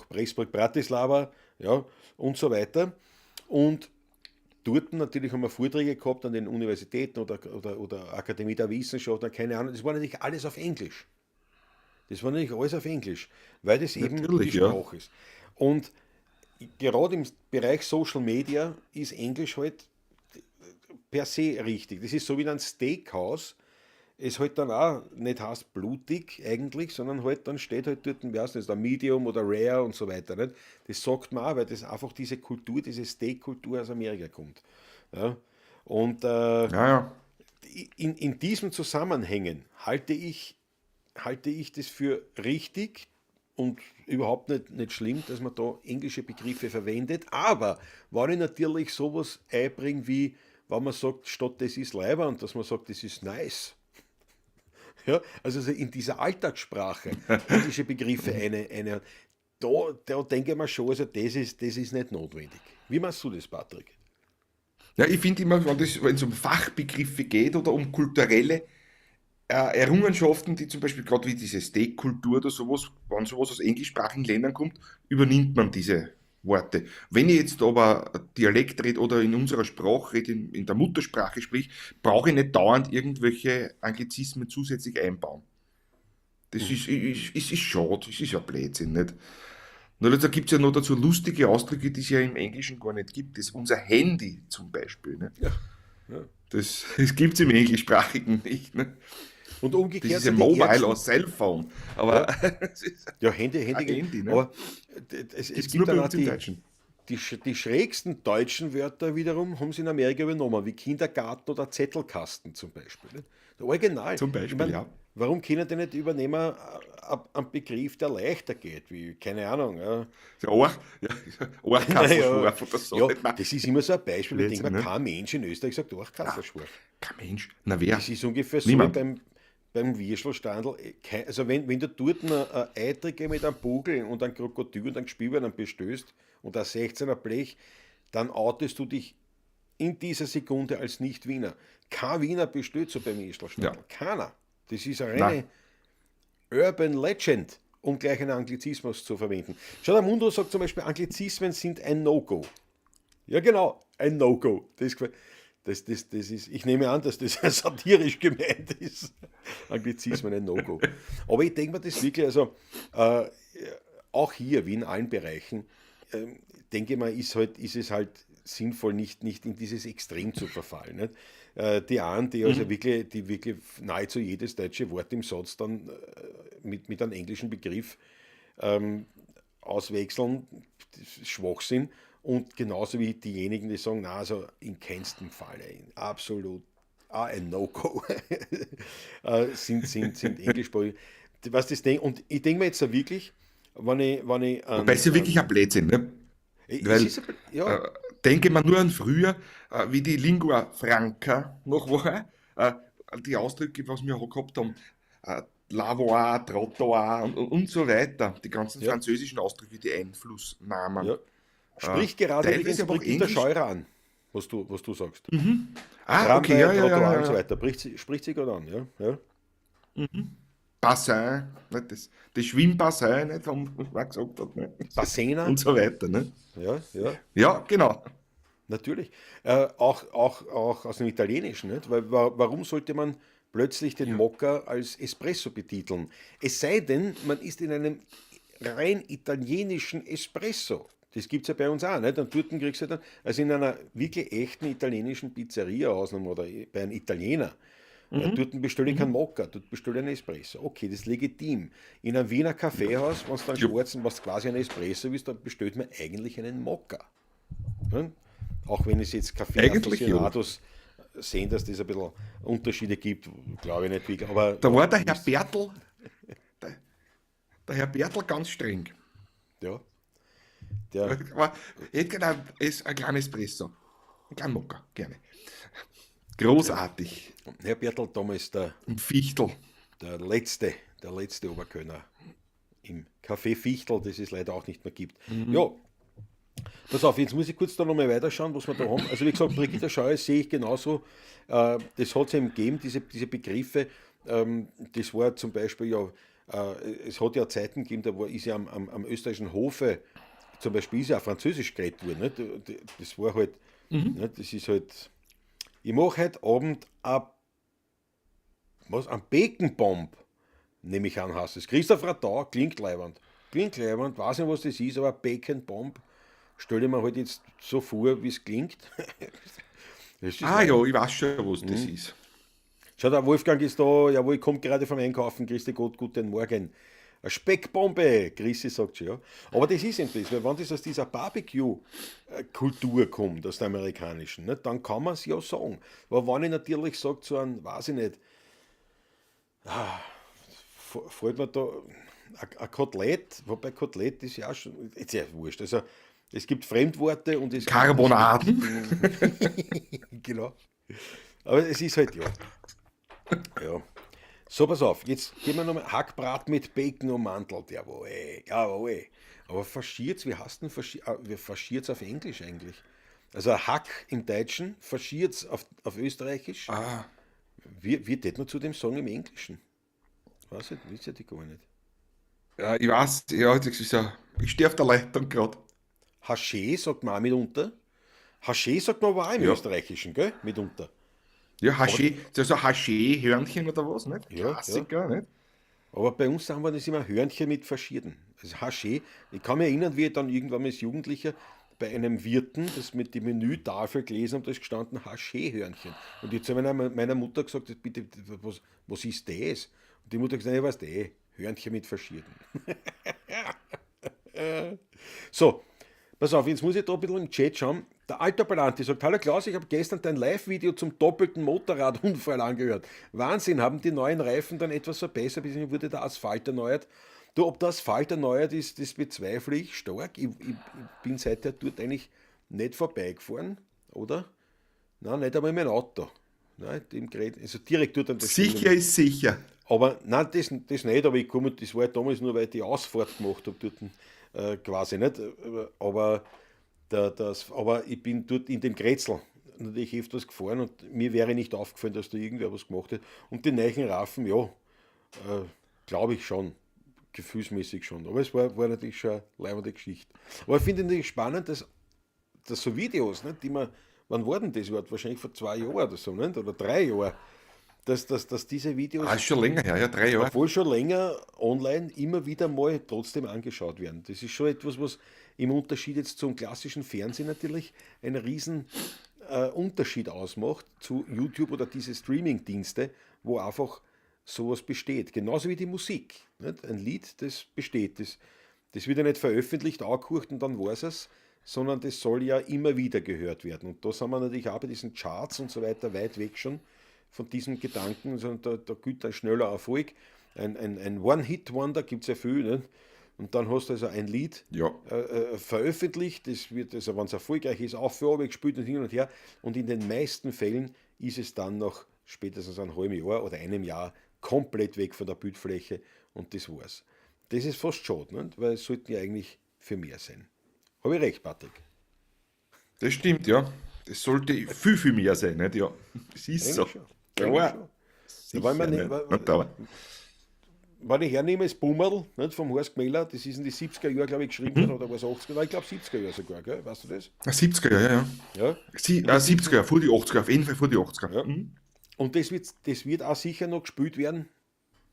Pressburg, Bratislava, ja, und so weiter. Und dort natürlich haben wir Vorträge gehabt an den Universitäten oder Akademie der Wissenschaften, keine Ahnung, das war natürlich alles auf Englisch. Das war natürlich alles auf Englisch, weil das eben natürlich, die Sprache ist. Und gerade im Bereich Social Media ist Englisch halt per se richtig. Das ist so wie in einem Steakhouse, es halt dann auch nicht heißt blutig eigentlich, sondern halt dann steht halt dort, wer weiß nicht, da Medium oder Rare und so weiter. Nicht? Das sagt man auch, weil das einfach diese Kultur, diese Steak-Kultur aus Amerika kommt. Ja? Und in diesem Zusammenhängen halte ich das für richtig und überhaupt nicht schlimm, dass man da englische Begriffe verwendet. Aber wenn ich natürlich sowas einbringe, wie wenn man sagt, statt das ist leiwand, dass man sagt, das ist nice. Ja, also in dieser Alltagssprache englische Begriffe da denke ich mir schon, also das ist nicht notwendig. Wie machst du das, Patrick? Ja, ich finde immer, wenn es um Fachbegriffe geht oder um kulturelle Errungenschaften, die zum Beispiel gerade wie diese Steak-Kultur oder sowas, wenn sowas aus englischsprachigen Ländern kommt, übernimmt man diese Worte. Wenn ich jetzt aber Dialekt rede oder in unserer Sprache rede, in der Muttersprache sprich, brauche ich nicht dauernd irgendwelche Anglizismen zusätzlich einbauen. Das ist schade, das ist ja Blödsinn, nicht? Nur da gibt es ja noch dazu lustige Ausdrücke, die es ja im Englischen gar nicht gibt. Das ist unser Handy zum Beispiel. Ne? Ja. Ja. Das gibt es im Englischsprachigen nicht. Ne? Und umgekehrt. Das ist ein Mobile oder Cellphone. Aber ja, Handy, ne? Aber es gibt dann auch die schrägsten deutschen Wörter wiederum, haben sie in Amerika übernommen, wie Kindergarten oder Zettelkasten zum Beispiel. Ne? Original. Zum Beispiel, ich mein, ja. Warum können die nicht übernehmen einen Begriff, der leichter geht, wie, keine Ahnung. Ja. Ohrkasselschwarf oder so. Ja, das ist immer so ein Beispiel, ich denke mir, kein Mensch in Österreich sagt Ohrkasselschwarf. Kein Mensch, na wer? Das ist ungefähr so wie beim Würstelstandl. Also wenn du dort eine Eitrige mit einem Bugel und einem Krokodil und einem Gespielwein bestößt und ein 16er Blech, dann outest du dich in dieser Sekunde als Nicht-Wiener. Kein Wiener bestößt so beim Würstelstandl. Ja. Keiner. Das ist eine reine Urban Legend, um gleich einen Anglizismus zu verwenden. Schau, der Mundo sagt zum Beispiel, Anglizismen sind ein No-Go. Ja genau, ein No-Go. Das ist, ich nehme an, dass das satirisch gemeint ist. Anglizismen ein No-Go. Aber ich denke mir das wirklich, also auch hier, wie in allen Bereichen, denke ich mal, ist es halt sinnvoll, nicht in dieses Extrem zu verfallen. Nicht? Die einen, die also wirklich, die wirklich nahezu jedes deutsche Wort im Satz dann mit einem englischen Begriff auswechseln, das ist Schwachsinn. Und genauso wie diejenigen, die sagen, na, also in keinstem Falle, in absolut ein No-Go, sind englischsprachig. Was das Ding, und ich denke mir jetzt wirklich, wenn ich Wobei es ja wirklich ein Blödsinn, ne? Es Weil, ist ein, ja. Denke man nur an früher, wie die Lingua Franca noch war, die Ausdrücke, was wir auch gehabt haben, Lavoir, Trottoir und so weiter, die ganzen französischen Ausdrücke, die Einfluss nahmen. Ja. Sprich gerade Teilweise übrigens aber auch Brigitte Englisch. Scheurer an, was du sagst. Ah, Tramway, okay, ja, ja, Trottoir ja, und so ja. weiter. Spricht sie gerade an, ja. Ja. Bassin, nicht? Das Schwimmbassin, nicht, was man gesagt hat, ne? Bassena. Und so weiter, ne? Ja, ja. Ja, genau. Natürlich. Auch aus dem Italienischen, nicht? Weil warum sollte man plötzlich den Mokka als Espresso betiteln? Es sei denn, man ist in einem rein italienischen Espresso. Das gibt's ja bei uns auch, nicht? Und dort kriegst du dann, also in einer wirklich echten italienischen Pizzeria ausgenommen oder bei einem Italiener. Ja, dort bestelle ich keinen Mokka, dort bestelle ich einen Espresso. Okay, das ist legitim. In einem Wiener Kaffeehaus, wenn du dann schwarzen, was quasi ein Espresso ist, dann bestellt man eigentlich einen Mokka. Ne? Auch wenn es jetzt Eigentlich ja. Kaffee-Aficionados sehen, dass das ein bisschen Unterschiede gibt, glaube ich nicht wirklich. Aber da war der Herr Bertl, der Herr Bertl ganz streng. Ja. Der Aber ich hätte gerne ein kleines Espresso. Ein kleinen Mokka, gerne. Großartig. Herr Bertl, damals Im Fichtel. Der letzte Oberkönner im Café Fichtel, das es leider auch nicht mehr gibt. Ja, pass auf, jetzt muss ich kurz da nochmal weiterschauen, was wir da haben. Also wie gesagt, Brigitte Scheuer sehe ich genauso. Das hat es eben gegeben, diese Begriffe. Das war zum Beispiel ja, es hat ja Zeiten gegeben, da war, ist ja am österreichischen Hofe zum Beispiel ist ja auch Französisch geredet worden. Nicht? Das war halt, nicht? Das ist halt, ich mach heute Abend ein Bacon-Bomb, nehme ich an, heißt es. Christoph Radau klingt leiwand. Klingt leiwand, weiß nicht, was das ist, aber Bacon-Bomb stelle ich mir halt jetzt so vor, wie es klingt. Das ist Ah leibend. ja, ich weiß schon, was das ist. Schau, der Wolfgang ist da, jawohl, kommt gerade vom Einkaufen. Christi Gott, guten Morgen. Eine Speckbombe, Chrissy sagt schon, ja. Aber das ist eben das, weil wenn das aus dieser Barbecue-Kultur kommt, aus der amerikanischen, ne, dann kann man's ja sagen. Aber wenn ich natürlich sag zu einem, weiß ich nicht, fällt mir da ein Kotelett, wobei Kotelett ist ja auch schon, ist ja wurscht. Also es gibt Fremdworte und es gibt Carbonaden. Genau. Aber es ist halt, ja. Ja. So, pass auf, jetzt gehen wir nochmal Hackbrat mit Bacon und Mantel, jawohl, jawohl. Aber Faschiert's, wie heißt denn wie Faschiert's auf Englisch eigentlich? Also Hack im Deutschen, Faschiert's auf Österreichisch. Wie tät man zu dem Song im Englischen? Weiß ich, weiß ich gar nicht. Ja, ich weiß, ja, das ist ja, ich stehe auf der Leitung grad. Haché sagt man auch mitunter. Haché sagt man aber auch im Österreichischen, gell? Mitunter. Ja, Haché, das ist so Haché-Hörnchen oder was, nicht? Ja, Klassiker, ja. Nicht? Aber bei uns sagen wir das immer Hörnchen mit Faschierten. Also Haché, ich kann mich erinnern, wie ich dann irgendwann als Jugendlicher bei einem Wirten das mit die Menütafel gelesen habe, da ist gestanden Haché-Hörnchen. Und jetzt habe ich meiner Mutter gesagt, bitte, was ist das? Und die Mutter hat gesagt, ja, weißt du, Hörnchen mit Faschierten. So, pass auf, jetzt muss ich da ein bisschen im Chat schauen. Der Alter Palanti sagt, hallo Klaus, ich habe gestern dein Live-Video zum doppelten Motorradunfall angehört. Wahnsinn, haben die neuen Reifen dann etwas verbessert, beziehungsweise wurde der Asphalt erneuert? Du, ob der Asphalt erneuert ist, das bezweifle ich stark. Ich bin seither dort eigentlich nicht vorbeigefahren, oder? Nein, nicht einmal in meinem Auto. Nein, dem Gerät, also direkt dort an der Sicher Stelle. ist sicher. Aber nein, das nicht, aber ich komme, das war ja damals nur, weil ich die Ausfahrt gemacht hab dort quasi nicht. Aber, der, das, aber ich bin dort in dem Grätzl natürlich öfters gefahren und mir wäre nicht aufgefallen, dass da irgendwer was gemacht hat. Und die neuen Raffen, ja, glaube ich schon, gefühlsmäßig schon. Aber es war natürlich schon eine leibende Geschichte. Aber ich finde natürlich spannend, dass so Videos, ne, die man, wann war denn das überhaupt? Wahrscheinlich vor 2 Jahren oder so, nicht? Oder 3 Jahren. Dass diese Videos, Ah, ist schon länger her, ja, 3 Jahre. Obwohl schon länger online, immer wieder mal trotzdem angeschaut werden. Das ist schon etwas, was im Unterschied jetzt zum klassischen Fernsehen natürlich einen riesen Unterschied ausmacht zu YouTube oder diese Streaming-Dienste, wo einfach sowas besteht. Genauso wie die Musik. Nicht? Ein Lied, das besteht. Das wird ja nicht veröffentlicht, angehört und dann war es, sondern das soll ja immer wieder gehört werden. Und da sind wir natürlich auch bei diesen Charts und so weiter weit weg schon von diesem Gedanken, sondern da gilt ein schneller Erfolg. Ein One-Hit-Wonder gibt es ja viel. Nicht? Und dann hast du also ein Lied veröffentlicht, das wird, also wenn es erfolgreich ist, auf für gespielt und hin und her. Und in den meisten Fällen ist es dann nach spätestens einem halben Jahr oder einem Jahr komplett weg von der Bildfläche und das war's. Das ist fast schade, nicht? Weil es sollten ja eigentlich für mehr sein. Habe ich recht, Patrick? Das stimmt, ja. Das sollte viel, viel mehr sein, nicht? Ja, das ist Eigentlich so. schon. Klar. Eigentlich schon. Ja, Sicher wenn, nicht. man, Aber wenn ich hernehme, das Bummerl, nicht, vom Horst Gmeller, das ist in die 70er Jahre, glaube ich, geschrieben worden, oder war es 80er? Nein, ich glaube 70er Jahre sogar, gell? Weißt du das? 70er Jahre, ja, ja. Ja. 70er Jahre, vor die 80er, auf jeden Fall vor die 80er. Ja. Mhm. Und das wird auch sicher noch gespielt werden,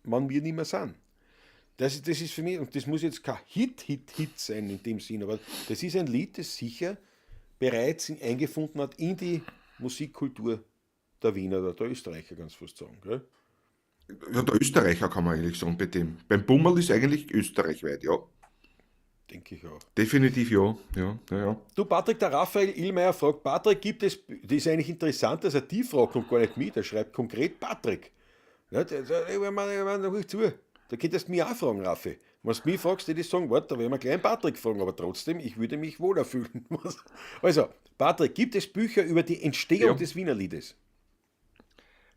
wenn wir nicht mehr sind. Das ist für mich, und das muss jetzt kein Hit, Hit, Hit sein in dem Sinn, aber das ist ein Lied, das sicher bereits eingefunden hat in die Musikkultur der Wiener oder der Österreicher, ganz fast sagen. Gell? Ja, der Österreicher kann man eigentlich sagen bei dem. Beim Bummerl ist eigentlich österreichweit, ja. Denke ich auch. Definitiv ja. Ja. Du, Patrick, der Raphael Illmeier fragt, Patrick, gibt es, das ist eigentlich interessant, dass er die fragt und gar nicht mich, der schreibt konkret Patrick. Ja, der, zu. Da könntest du mich auch fragen, Raffi. Wenn du mich fragst, würde ich sagen, warte, da werden wir gleich einen Patrick fragen, aber trotzdem, ich würde mich wohler fühlen. Also, Patrick, gibt es Bücher über die Entstehung des Wienerliedes?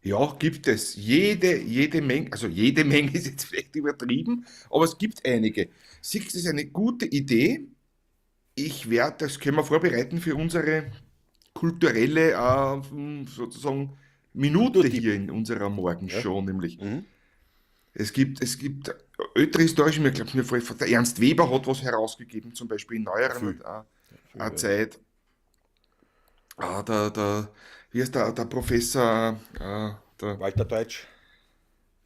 Ja, gibt es. Jede Menge, also jede Menge ist jetzt vielleicht übertrieben, aber es gibt einige. Siehst du, das ist eine gute Idee. Ich werde, das können wir vorbereiten für unsere kulturelle, sozusagen Minute Kulturtipp. hier in unserer Morgenshow, nämlich. Mhm. Es gibt ältere historische, ich glaube, mir fällt, der Ernst Weber hat was herausgegeben, zum Beispiel in neuerer Viel. Zeit. Ah, wie heißt der Professor, der Walter Deutsch.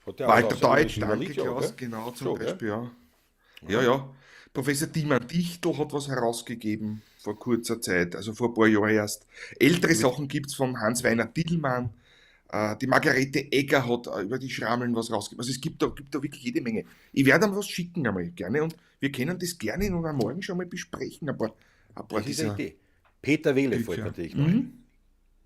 Hat der auch Walter was über Deutsch, das danke Wienerlied, ja, Klaus, gell? genau, zum So, gell? Beispiel, ja. Ja, ja. Professor Tilman Dichtl hat was herausgegeben vor kurzer Zeit, also vor ein paar Jahren erst. Ältere Sachen gibt es von Hans-Werner Tillmann. Die Margarete Egger hat über die Schrammeln was rausgegeben. Also es gibt da wirklich jede Menge. Ich werde ihm was schicken einmal gerne und wir können das gerne in unserer Morgen schon mal besprechen. Ein paar Das ist eine dieser Idee. Peter Wehle fällt Bücher. natürlich noch ein.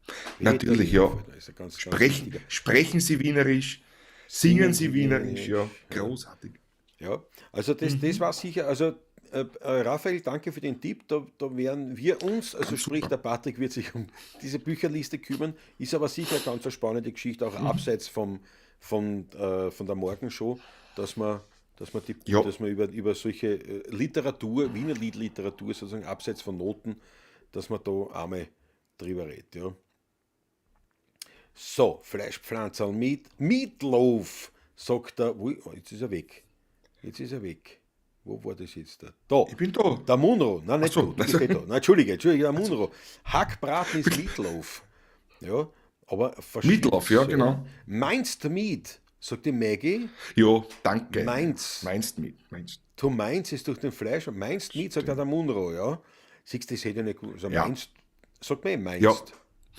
Peter Natürlich, Wehle ja. fällt noch, ist ein ganz, ganz Sprechen, wichtiger. sprechen Sie Wienerisch, singen Singen Sie Sie Wienerisch, ja. Wienerisch, ja. Großartig. Ja, also das war sicher, also Raphael, danke für den Tipp, da werden wir uns, also Ganz sprich super. der Patrick wird sich um diese Bücherliste kümmern, ist aber sicher eine ganz spannende Geschichte, auch abseits von der Morgenshow, dass man über solche Literatur, Wiener Liedliteratur sozusagen abseits von Noten, dass man da einmal drüber redet, ja. So, Fleischpflanzerl mit Meatloaf, sagt er, wo, oh, jetzt ist er weg. Jetzt ist er weg. Wo war das jetzt? Da? Da. Ich bin da. Der Munro. Nein, nicht Ach so. du. Du bist nicht da. Nein, Entschuldige, Entschuldige, der Munro. Hackbraten ist Meatloaf. Ja, aber Meatloaf, ja, genau. Minced Meat, sagt die Maggie. Ja, danke. Mainz. Minced Meat. Minced. To mince ist durch den Fleisch und Minced Meat, sagt auch der Munro, ja. Siehst du, das hätte ich nicht gewusst. Also Minced, sagt man eh Minced.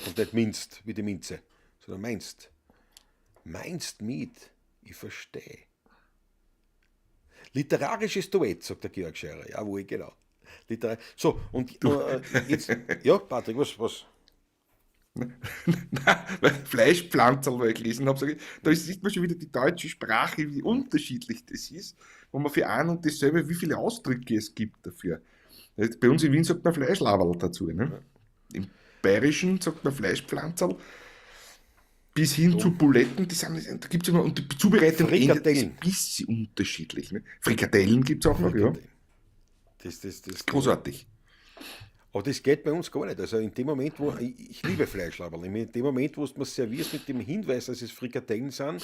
Und nicht minced, wie die Minze, sondern Minced. Minced Meat, ich verstehe. Literarisches Duett, sagt der Georg Scheurer. Jawohl, genau. So, und jetzt, ja, Patrick, was? Nein, weil Fleischpflanzerl, weil ich gelesen habe, sag ich, da sieht man schon wieder die deutsche Sprache, wie unterschiedlich das ist, wo man für ein und dasselbe, wie viele Ausdrücke es gibt dafür. Bei uns in Wien sagt man Fleischlaberl dazu. Ne? Im Bayerischen sagt man Fleischpflanzerl. Bis hin zu Buletten, die sind, da gibt's immer, und die Zubereitung ändert ist Frikadellen. ein bisschen unterschiedlich. Ne? Frikadellen gibt es auch noch, ja. Das Großartig. Aber das geht bei uns gar nicht. Also in dem Moment, wo ich liebe Fleischlaberl, in dem Moment, wo du mir servierst mit dem Hinweis, dass es Frikadellen sind,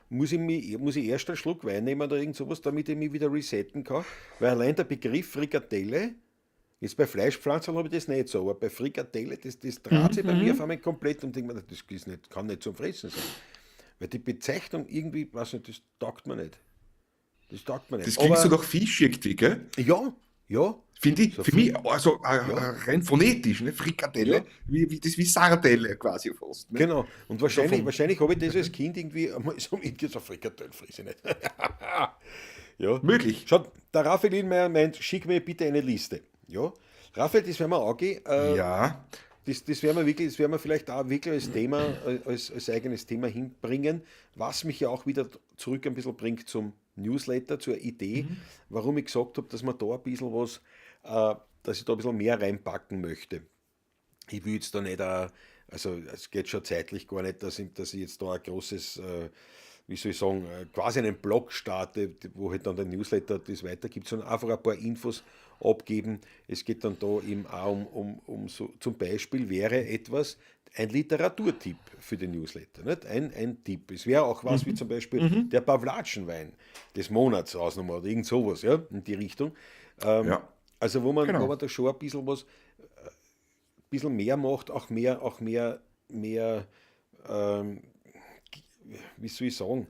muss ich erst einen Schluck Wein nehmen oder irgend sowas, damit ich mich wieder resetten kann. Weil allein der Begriff Frikadelle, jetzt bei Fleischpflanzerl habe ich das nicht so, aber bei Frikadelle, das dreht sich bei mir auf einmal komplett und denke mir, das ist nicht, kann nicht zum Fressen sein. Weil die Bezeichnung irgendwie, weiß nicht, das taugt mir nicht. Das taugt mir nicht. Das klingt so nach Fisch irgendwie, gell? Ja, ja. Finde ich, So für mich, also Ja. rein phonetisch, ne? Frikadelle, Ja. wie, das wie Sardelle quasi fast. Ne? Genau. Und So wahrscheinlich habe ich das als Kind irgendwie einmal so mitgekriegt, so Frikadelle frisse ich nicht. Ja. Möglich. Schaut, der Raphael Lindmeier meint, schick mir bitte eine Liste. Ja. Raphael, das werden wir angehen. Ja. Das werden wir wirklich, das werden wir vielleicht auch wirklich als Thema, als eigenes Thema hinbringen, was mich ja auch wieder zurück ein bisschen bringt zum Newsletter, zur Idee, warum ich gesagt habe, dass man da ein bisschen was, dass ich da ein bisschen mehr reinpacken möchte. Ich will jetzt da nicht, also es geht schon zeitlich gar nicht, dass ich jetzt da ein großes, wie soll ich sagen, quasi einen Blog starte, wo halt dann der Newsletter das weitergibt, sondern einfach ein paar Infos abgeben. Es geht dann da eben auch um so, zum Beispiel wäre etwas ein Literaturtipp für den Newsletter, nicht? Ein Tipp. Es wäre auch was wie zum Beispiel der Pawlatschenwein des Monats ausgenommen oder irgend sowas, ja, in die Richtung. Also wo man da schon ein bisschen was ein bisschen mehr macht, auch mehr, auch mehr, mehr wie soll ich sagen,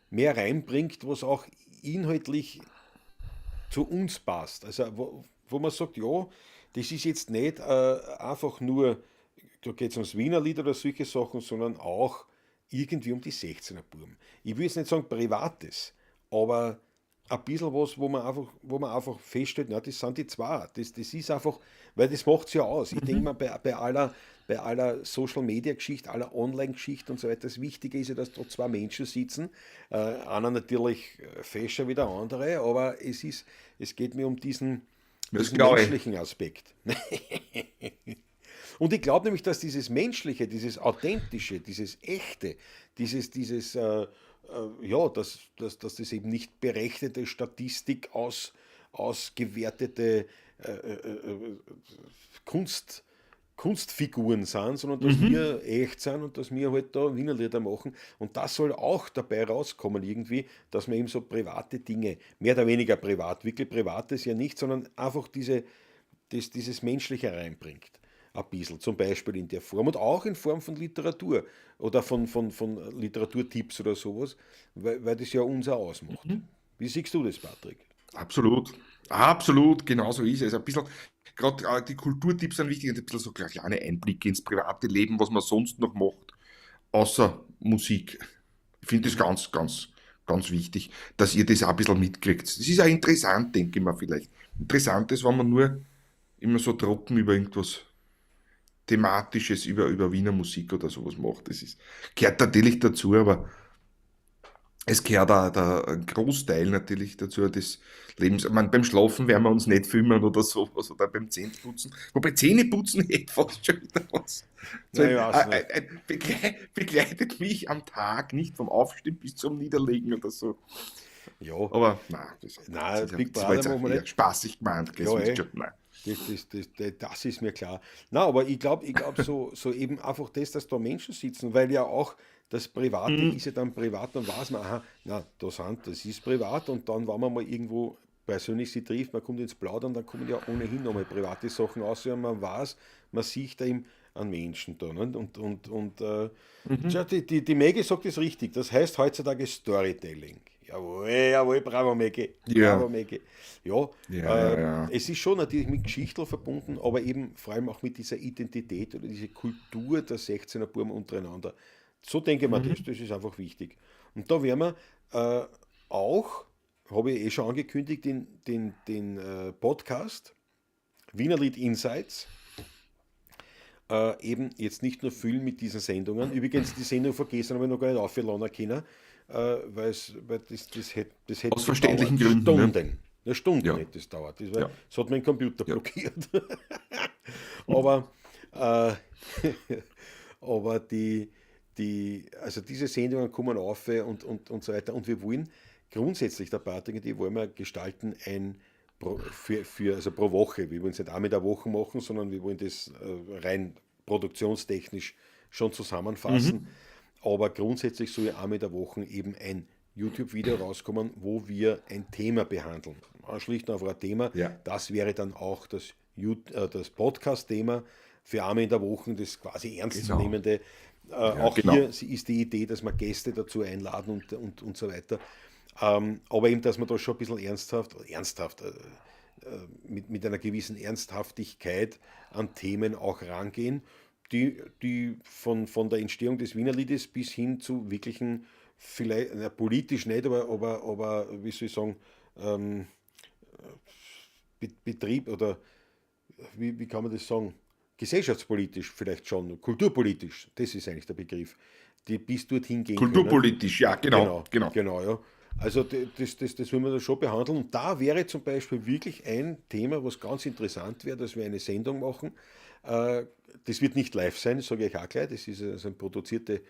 mehr reinbringt, was auch inhaltlich zu uns passt. Also wo man sagt, ja, das ist jetzt nicht einfach nur, da geht's ums Wienerlied oder solche Sachen, sondern auch irgendwie um die 16er Buben. Ich will jetzt nicht sagen Privates, aber ein bisschen was, wo man einfach feststellt, na, das sind die zwei. Das ist einfach, weil das macht's ja aus. Ich denk mal, bei aller Social-Media-Geschichte, aller Online-Geschichte und so weiter, das Wichtige ist ja, dass da zwei Menschen sitzen. Einer natürlich fescher wie der andere, aber es geht mir um Das diesen glaub ich. menschlichen Aspekt. Und ich glaub nämlich, dass dieses Menschliche, dieses Authentische, dieses Echte, dieses, dieses ja, dass, dass, dass das eben nicht berechnete Statistik ausgewertete Kunstfiguren sind, sondern dass wir echt sind und dass wir halt da Wienerlieder machen. Und das soll auch dabei rauskommen irgendwie, dass man eben so private Dinge, mehr oder weniger privat, wirklich privates ja nicht, sondern einfach dieses Menschliche reinbringt. Ein bisschen, zum Beispiel in der Form und auch in Form von Literatur oder von Literaturtipps oder sowas, weil das ja uns auch ausmacht. Wie siehst du das, Patrick? Absolut, absolut, genau so ist es. Ein bisschen, grad die Kulturtipps sind wichtig und ein bisschen so kleine Einblicke ins private Leben, was man sonst noch macht, außer Musik. Ich finde das ganz, ganz, ganz wichtig, dass ihr das auch ein bisschen mitkriegt. Das ist auch interessant, denke ich mir vielleicht. Interessant ist, wenn man nur immer so trocken über irgendwas Thematisches, über Wiener Musik oder sowas macht. Das gehört natürlich dazu, aber es gehört auch ein Großteil natürlich dazu des Lebens. Ich meine, beim Schlafen werden wir uns nicht filmen oder sowas oder beim Zähneputzen. Wobei Zähneputzen hätte fast schon wieder was. So Nein, ich weiß nicht. begleitet mich am Tag, nicht vom Aufstehen bis zum Niederlegen oder so. Ja. Aber nein, Nein, das ist ja, Big das war Brother jetzt auch machen wir eher nicht. spaßig gemeint, gell, Ja, das ist eh. schon, nein. Das ist mir klar. Na, aber ich glaub, ich glaub so, so eben einfach das, dass da Menschen sitzen, weil ja auch das Private ist ja dann privat, dann weiß man, aha, na, da sind, das ist privat und dann, wenn man mal irgendwo persönlich sie trifft, man kommt ins Plaudern, dann kommen ja ohnehin nochmal private Sachen raus und man weiß, man sieht da eben einen Menschen da. Ne? Und tja, die Maggie sagt es richtig, das heißt heutzutage Storytelling. Jawohl, jawohl, bravo Maggie. Bravo Maggie. Ja, es ist schon natürlich mit Geschichten verbunden, aber eben vor allem auch mit dieser Identität oder dieser Kultur der 16er Buben untereinander. So denke ich mir, das ist einfach wichtig. Und da werden wir auch, habe ich eh schon angekündigt, den Podcast Wienerlied Insights eben jetzt nicht nur füllen mit diesen Sendungen. Übrigens, die Sendung von gestern habe ich noch gar nicht aufgeladen können, weil das hätte Aus verständlichen gedauert. Gründen, ne? Stunden. Eine Stunde hätte das dauert. Das hat mein Computer blockiert. Aber diese Sendungen kommen auf und so weiter. Und wir wollen grundsätzlich, der Patrick und ich, wollen wir gestalten ein pro, für, für, also pro Woche. Wir wollen es nicht einmal in der Woche machen, sondern wir wollen das rein produktionstechnisch schon zusammenfassen. Aber grundsätzlich soll einmal in der Woche eben ein YouTube-Video rauskommen, wo wir ein Thema behandeln. Schlicht und einfach ein Thema. Das wäre dann auch das Podcast-Thema. für einmal in der Woche das quasi Genau. ernstzunehmende. Ja, Auch genau. hier ist die Idee, dass wir Gäste dazu einladen und so weiter. Aber eben, dass man da schon ein bisschen ernsthaft, mit einer gewissen Ernsthaftigkeit an Themen auch rangehen, die von der Entstehung des Wienerliedes bis hin zu wirklichen, vielleicht, na, politisch nicht, aber wie soll ich sagen, Betrieb oder wie kann man das sagen, gesellschaftspolitisch vielleicht schon, kulturpolitisch, das ist eigentlich der Begriff, die bis dorthin gehen können. Kulturpolitisch, ja, genau, Genau, genau. genau, ja. Also das wollen wir da schon behandeln. Und da wäre zum Beispiel wirklich ein Thema, was ganz interessant wäre, dass wir eine Sendung machen. Das wird nicht live sein, das sage ich euch auch gleich, das ist, sind produzierte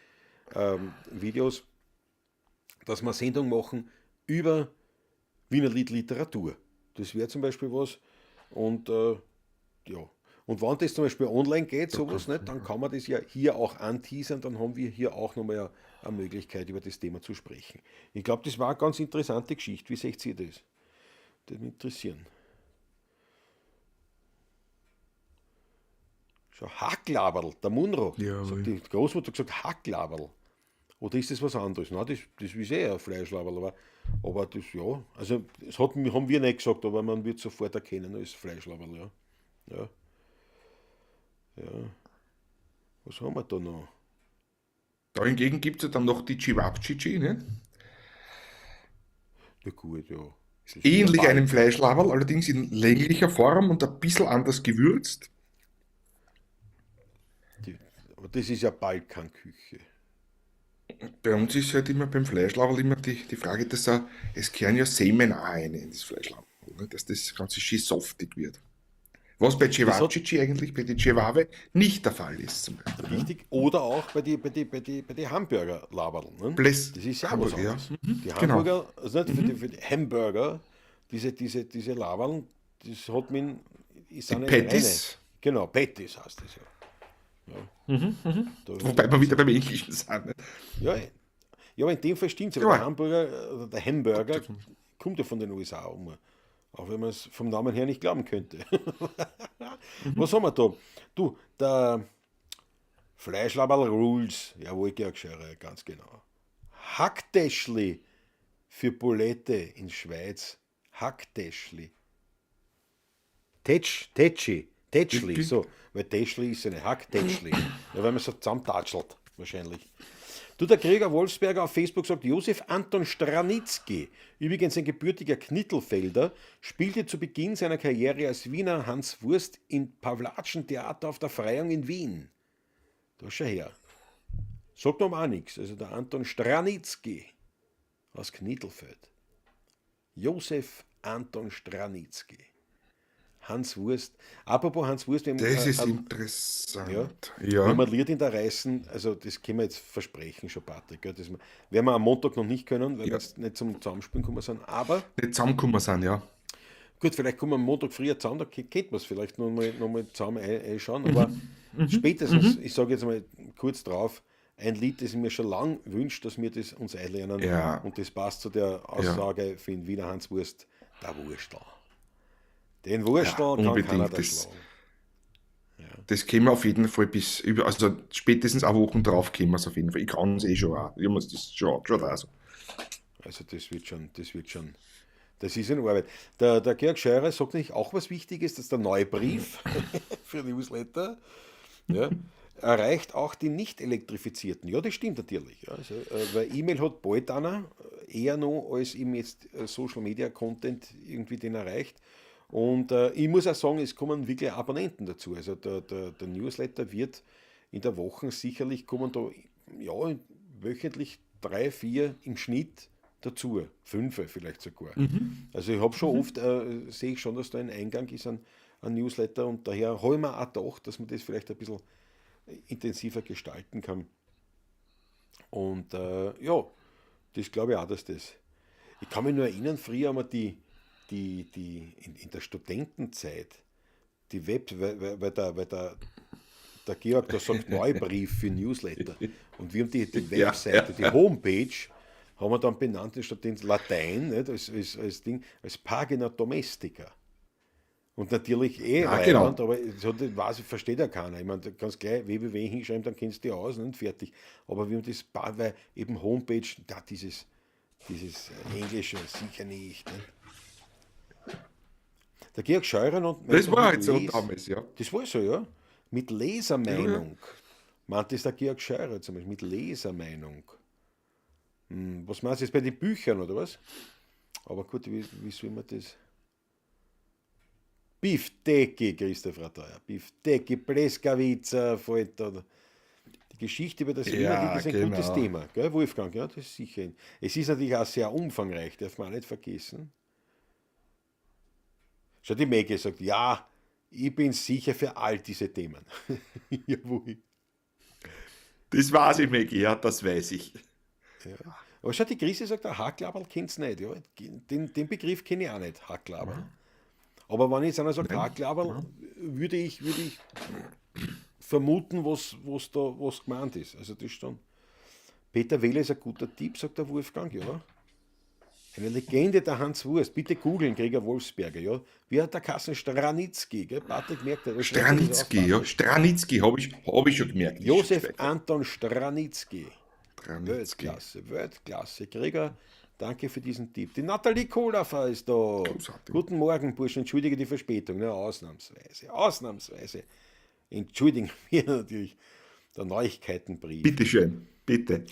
Videos, dass wir eine Sendung machen über Wienerlied Literatur. Das wäre zum Beispiel was. Und ja. Und wenn das zum Beispiel online geht, sowas, nicht, dann kann man das ja hier auch anteasern, dann haben wir hier auch nochmal eine Möglichkeit, über das Thema zu sprechen. Ich glaub, das war eine ganz interessante Geschichte. Wie seht ihr das? Das würde mich interessieren. Schau, Hacklaberl, der Munro. Ja, sagt aber die Großmutter hat gesagt, Hacklaberl. Oder ist das was anderes? Nein, das ist eh ein Fleischlaberl, aber das, ja, also das haben wir nicht gesagt, aber man wird sofort erkennen, das ist Fleischlaberl, ja. Ja. Ja. Was haben wir da noch? Da hingegen gibt's ja dann noch die Cevapcici, ne? Ja gut, ja. Das ist Ähnlich ja einem Fleischlaberl, allerdings in länglicher Form und ein bisschen anders gewürzt. Aber das ist ja Balkanküche. Bei uns ist halt immer beim Fleischlaberl immer die Frage, dass er, es kehren ja Semen auch rein in das Fleischlaberl, ne? Dass das Ganze schön saftig wird. Was bei Das hat Cevapcici eigentlich, bei den Cevape nicht der Fall ist, zum Beispiel, ne? Richtig, oder auch bei die Hamburger-Laberl, ne? Bless Das ist ja auch was Hamburger, ja. anderes. Die Genau. Hamburger, also nicht für die Hamburger, diese Laberl, das hat man, ist Die auch nicht Patties. reine. Genau, Patties heißt das ja. Ja. Da Wobei wir wieder beim Englischen sind, ne? Ja, ja, aber in dem Fall stimmt's. Aber Ja. der Hamburger kommt ja von den USA um. Auch wenn man es vom Namen her nicht glauben könnte. Was haben wir da? Du, der Fleischlaberl Rules. Jawohl, Georg Scheurer, ganz genau. Hacktäschli für Bulette in Schweiz. Hacktäschli. Tetsch, Tetschi, Tetschli, Wirklich? so. Weil Täschli ist eine Hacktäschli. Ja, weil man so zusammentatschelt, wahrscheinlich. Du, der Gregor Wolfsberger auf Facebook sagt, Josef Anton Stranitzky, übrigens ein gebürtiger Knittelfelder, spielte zu Beginn seiner Karriere als Wiener Hans Wurst im Pawlatschen Theater auf der Freyung in Wien. Da schau her. Sagt noch auch nichts. Also der Anton Stranitzky aus Knittelfeld. Josef Anton Stranitzky. Hans Wurst. Apropos Hans Wurst, wir haben, Das ist interessant. Ja. Ja. Wenn man Lied in der Reißen, also das können wir jetzt versprechen schon, Patrick, gell, das werden wir am Montag noch nicht können, weil wir jetzt nicht zum Zusammenspielen gekommen sind, aber nicht zusammengekommen sind, ja. Gut, vielleicht kommen wir am Montag früher zusammen, da könnte man es vielleicht noch mal zusammen einschauen, aber spätestens, ich sage jetzt mal kurz drauf, ein Lied, das ich mir schon lang wünsche, dass wir das uns einlernen. Und das passt zu der Aussage für den Wiener Hans Wurst, der Wurstel. Den Wurstel Ja, kann unbedingt. keiner da Das schlagen. Ja. können wir auf jeden Fall bis über, also spätestens eine Woche drauf können wir es auf jeden Fall. Ich kann es eh schon auch. Ich muss das schon auch so. Also das wird schon, das wird schon, das ist eine Arbeit. Der Georg Scheurer sagt nämlich auch was Wichtiges, dass der neue Brief für Newsletter, ja, erreicht auch die nicht elektrifizierten. Ja, das stimmt natürlich. Ja. Also, weil E-Mail hat bald einer eher noch, als ihm jetzt Social Media Content irgendwie den erreicht. Und ich muss auch sagen, es kommen wirklich Abonnenten dazu. Also der Newsletter wird in der Woche sicherlich kommen da, ja, wöchentlich 3, 4 im Schnitt dazu. 5 vielleicht sogar. Also ich hab schon oft, sehe ich schon, dass da ein Eingang ist an Newsletter und daher habe ich mir auch gedacht, dass man das vielleicht ein bisschen intensiver gestalten kann. Und ja, das glaube ich auch, dass das. Ich kann mich nur erinnern, früher haben wir die in der Studentenzeit, die Web, weil, weil, weil, der, weil der, der Georg da sagt Neubrief für Newsletter. Und wir haben die Webseite, die Homepage, haben wir dann benannt in Studenten Latein, nicht, als Ding, als Pagina Domestica. Und natürlich eh Ja, genau. leiwand, aber es hat, weiß, versteht ja keiner. Ich meine, du kannst gleich www hinschreiben, dann kennst du dich aus und fertig. Aber wie man das, weil eben Homepage, da dieses Englische, sicher nicht. Ne? Der Georg Scheurer und Das war mit halt so damals, ja. Das war so, ja. Mit Lesermeinung. Ja. Meint das der Georg Scheurer zum Beispiel, mit Lesermeinung. Was meinst du jetzt bei den Büchern, oder was? Aber gut, wie soll man das? Bifteki, Christoph Ratteuer. Bifteki, Pleskavica, fällt da. Die Geschichte über das Ja, Wienerlied ist ein gutes genau. Thema, gell, Wolfgang? Ja, das ist sicher. Es ist natürlich auch sehr umfangreich, darf man auch nicht vergessen. Schau, die Maggie sagt, ja, ich bin sicher für all diese Themen. Jawohl. Das weiß ich, Maggie, ja, das weiß ich. Ja. Aber schau, die Chrissy sagt, ein Hacklaberl kennt's nicht. Ja, den Begriff kenne ich auch nicht, Hacklaberl. Mhm. Aber wenn jetzt einer sagt, Nein. Hacklaberl, würde ich vermuten, was gemeint ist. Also das ist dann. Peter Weller ist ein guter Tipp, sagt der Wolfgang, ja. Eine Legende der Hans Wurst. Bitte googeln, Gregor Wolfsberger, ja. Wie hat der Kassen Stranitzky, gell? Patrick merkt das. Stranitzky, ja. Stranitzky, hab ich schon gemerkt. Ist schon Josef gespeichert. Anton Stranitzky. Stranitzky. Weltklasse, Weltklasse. Gregor, danke für diesen Tipp. Die Nathalie Kohlhofer ist da. Großartig. Guten Morgen, Burschen. Entschuldige die Verspätung. Na, ausnahmsweise. Ausnahmsweise. Entschuldigen wir natürlich. Der Neuigkeitenbrief. Bitte schön, bitte.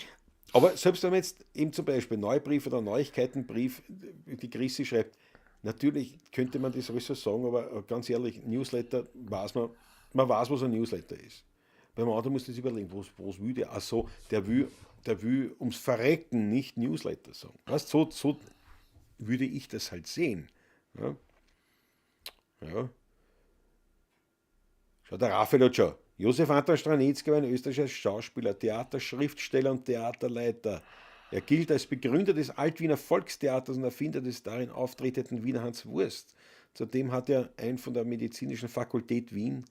Aber selbst wenn man jetzt eben zum Beispiel Neubrief oder Neuigkeitenbrief, die Chrissy schreibt, natürlich könnte man das alles so sagen, aber ganz ehrlich, Newsletter weiß man, man weiß, was ein Newsletter ist. Beim anderen muss man sich überlegen, was will der? Ach so, der will ums Verrecken nicht Newsletter sagen. Weißt, so würde ich das halt sehen. Ja. Ja. Schau, der Raphael hat schon. Josef Anton Stranitzky war ein österreichischer Schauspieler, Theater, Schriftsteller und Theaterleiter. Er gilt als Begründer des Altwiener Volkstheaters und Erfinder des darin auftretenden Wiener Hans Wurst. Zudem hat er ein von der Medizinischen Fakultät Wien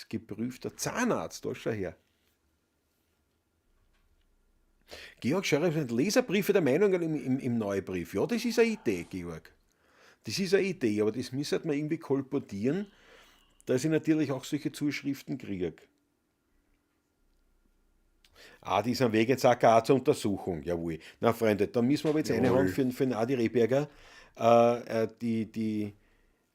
geprüfter Zahnarzt, da schau her. Georg Scheurer hat Leserbriefe der Meinungen im Neubrief. Ja, das ist eine Idee, Georg. Das ist eine Idee, aber das müsste man irgendwie kolportieren, dass ich natürlich auch solche Zuschriften kriege. Ah, die ist am Weg jetzt auch zur Untersuchung, jawohl. Na Freunde, da müssen wir aber jetzt Jawohl. reinhauen für den Adi Rehberger. Die, die,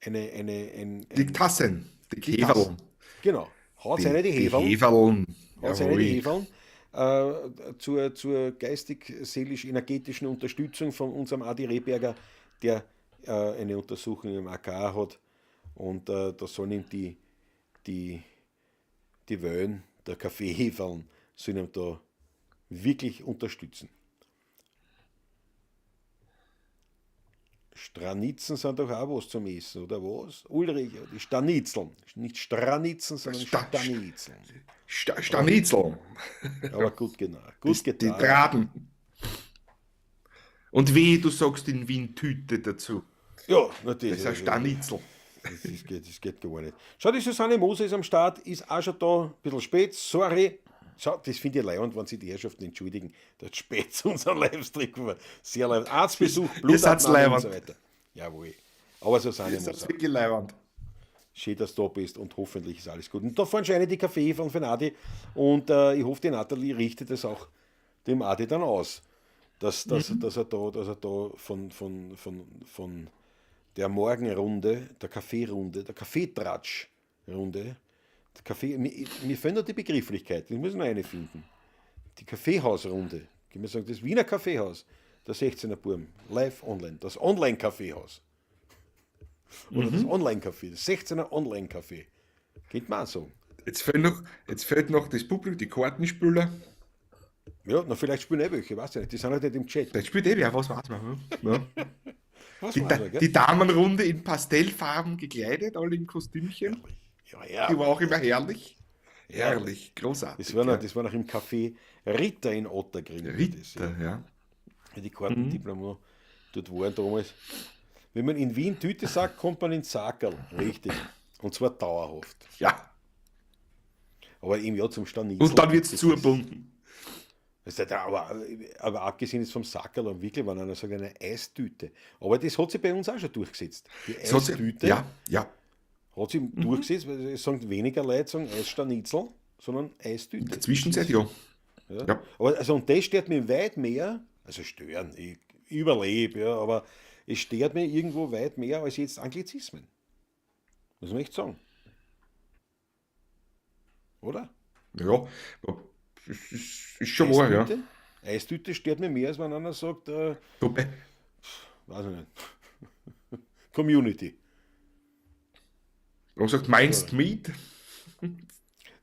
eine, eine, ein, Die ein, Tassen, die die Heferln. Tassen. Genau. Haut Die, eine die die Heferln. Heferln. Haut eine die Jawohl. Heferln. Zur geistig-seelisch-energetischen Unterstützung von unserem Adi Rehberger, der eine Untersuchung im AKH hat. Und da sollen ihm die Wellen der Kaffeeheferln sollen ihm da wirklich unterstützen. Stranitzen sind doch auch was zum Essen, oder was? Ulrich, die Stanizeln. Nicht Stranitzen, sondern Stanizeln. Stanizeln. Aber gut, genau. Gut Die getan. Traben. Und weh, du sagst in Wien Tüte dazu. Ja, natürlich. Das ist ein Stanizel. Das geht gar nicht. Schau, die Susanne Moser ist am Start, ist auch schon da, ein bisschen spät, sorry. Schau, das finde ich leibend, wenn sich die Herrschaften entschuldigen, dass spät zu unserem Livestream war. Sehr leibend. Arztbesuch, Ihr seid Blutabnahme und so leibend. weiter. Jawohl. Aber Susanne Ihr seid Moser, wirklich leibend. schön, dass du da bist und hoffentlich ist alles gut. Und da fahren schon eine die Kaffee von Adi und ich hoffe, die Nathalie richtet es auch dem Adi dann aus, dass er da, dass er da von der Morgenrunde, der Kaffeerunde, der Kaffeetratschrunde, der Kaffee, mir fehlt noch die Begrifflichkeit, ich muss noch eine finden. Die Kaffeehausrunde, kann man sagen, das Wiener Kaffeehaus, der 16er Burm, live online, das Online-Kaffeehaus. Oder das Online-Café, das 16er Online-Café. Könnte man auch sagen. Jetzt fehlt noch das Publikum, die Kartenspieler. Ja, na, vielleicht spielen eh welche, weiß ich nicht. Die sind halt nicht im Chat. Vielleicht spielt eh wer, was weiß man. Ja. Was Die, weiß man, gell? die Damenrunde in Pastellfarben gekleidet, alle im Kostümchen. Ja, ja. Die war auch immer herrlich. Herrlich, großartig. Das ja. war noch im Café Ritter in Ottakring. Ritter, Das, ja. ja. Die Karten, die noch dort waren damals. Wenn man in Wien Tüte sagt, kommt man ins Sackerl. Richtig. Und zwar dauerhaft. Ja. Aber eben ja zum Stanizel. Und dann wird's Das ist zugebunden. Das ist ja, aber abgesehen jetzt vom Sackerl und wirklich, wenn einer sagt, eine Eistüte. Aber das hat sich bei uns auch schon durchgesetzt. Die Das hat sich- Eistüte Ja, ja. Hat sich durchgesetzt, weil es sagen weniger Leute sagen Eisstanitzel, sondern In Eistüte. der Zwischenzeit, ja. Ja. Ja. Aber, also, und das stört mich weit mehr, also stören, ich überlebe, ja, aber es stört mich irgendwo weit mehr als jetzt Anglizismen. Muss man echt sagen. Oder? Ja, ist schon wahr, ja. Eistüte? Eistüte stört mich mehr, als wenn einer sagt, Wobei, weiß ich nicht. Community. man sagt, meinst mit?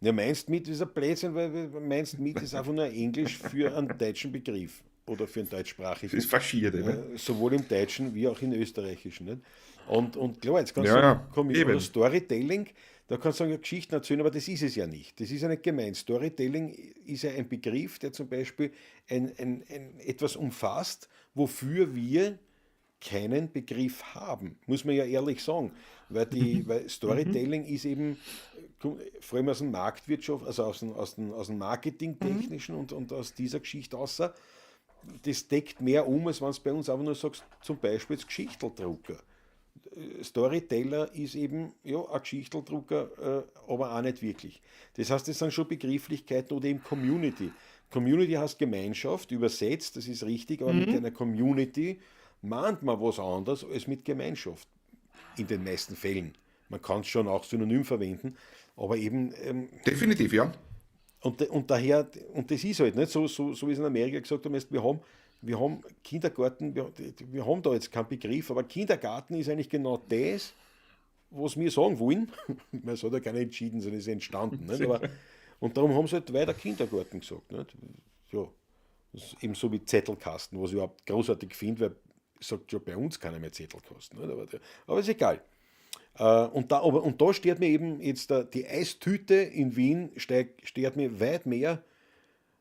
Ja, meinst mit ist ein Blödsinn, weil meinst mit ist einfach nur Englisch für einen deutschen Begriff oder für einen deutschsprachigen. Das ist faschiert, ne? Sowohl im Deutschen wie auch im Österreichischen. Nicht? Und klar, jetzt kannst Ja, du ja, sagen, komm, eben. oder Storytelling, da kannst du sagen, ja, Geschichten erzählen, aber das ist es ja nicht. Das ist ja nicht gemeint. Storytelling ist ja ein Begriff, der zum Beispiel ein etwas umfasst, wofür wir keinen Begriff haben, muss man ja ehrlich sagen. Weil Storytelling ist eben, vor allem aus dem Marktwirtschaft, also aus dem Marketingtechnischen und aus dieser Geschichte außer, das deckt mehr um, als wenn du bei uns einfach nur sagst, zum Beispiel jetzt Geschichteldrucker. Storyteller ist eben ja, ein Geschichteldrucker, aber auch nicht wirklich. Das heißt, das sind schon Begrifflichkeiten oder eben Community. Community heißt Gemeinschaft, übersetzt, das ist richtig, aber mit einer Community meint man was anderes als mit Gemeinschaft. In den meisten Fällen. Man kann es schon auch synonym verwenden, aber eben... Definitiv, ja. Und daher, und das ist halt nicht so, so wie es in Amerika gesagt haben, wir haben Kindergarten, wir haben da jetzt keinen Begriff, aber Kindergarten ist eigentlich genau das, was wir sagen wollen. Man hat ja keiner entschieden, sondern ist entstanden. Nicht? Aber, und darum haben sie halt weiter Kindergarten gesagt. Nicht? Ja, das ist eben so wie Zettelkasten, was ich überhaupt großartig finde, weil sagt ja bei uns keiner mehr Zettelkasten. Nicht? Aber ist egal. Und da steht mir eben jetzt die Eistüte in Wien, steht mir weit mehr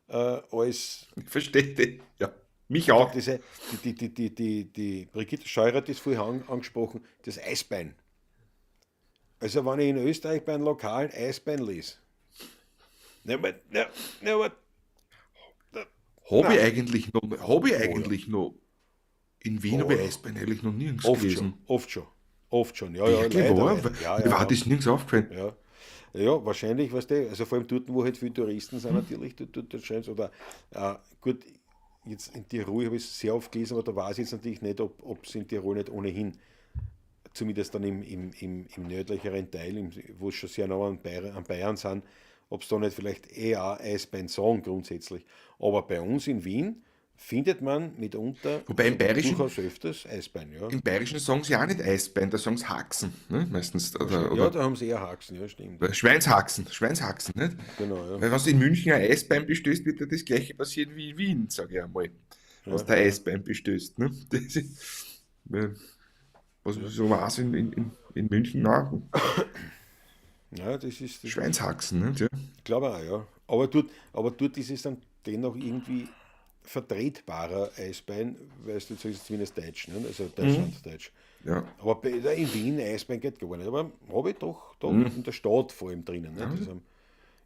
als... Verstehe dich, ja. Mich auch. Diese, die Brigitte Scheurer hat das vorher angesprochen, das Eisbein. Also wenn ich in Österreich bei einem lokalen Eisbein lese. Habe ich eigentlich noch in Wien habe ich Eisbein eigentlich noch nirgends gelesen. Oft schon. Ja, ja, leider. War? Mir war das nirgends aufgefallen. Ja. Ja, wahrscheinlich, weißt du, also vor allem dort, wo halt viele Touristen sind natürlich, dort scheint es, oder gut, jetzt in Tirol habe ich es sehr oft gelesen, aber da weiß ich jetzt natürlich nicht, ob es in Tirol nicht ohnehin, zumindest dann im nördlicheren Teil, wo es schon sehr nah an Bayern sind, ob es da nicht vielleicht eher auch Eisbein sagen grundsätzlich. Aber bei uns in Wien findet man mitunter wobei im Bayerischen, durchaus öfters Eisbein. Ja. Im Bayerischen sagen sie auch nicht Eisbein, da sagen sie Haxen, ne? Meistens. Oder, ja, da haben sie eher Haxen, ja, stimmt. Schweinshaxen, nicht? Genau, ja. Weil wenn du in München ein Eisbein bestößt, wird dir das Gleiche passieren wie in Wien, sage ich einmal. Wenn du ein Eisbein bestößt. Ne? Das ist, was so war es in München auch. Ja, das ist... Das Schweinshaxen, ne? Ja. Ich glaube auch, ja. Aber dort ist es dann dennoch irgendwie vertretbarer Eisbein, weißt du, jetzt zumindest Deutsch, ne? Also Deutschland-Deutsch. Ja. Aber in Wien Eisbein geht gar nicht. Aber habe ich doch in der Stadt vor allem drinnen. Ne? Das in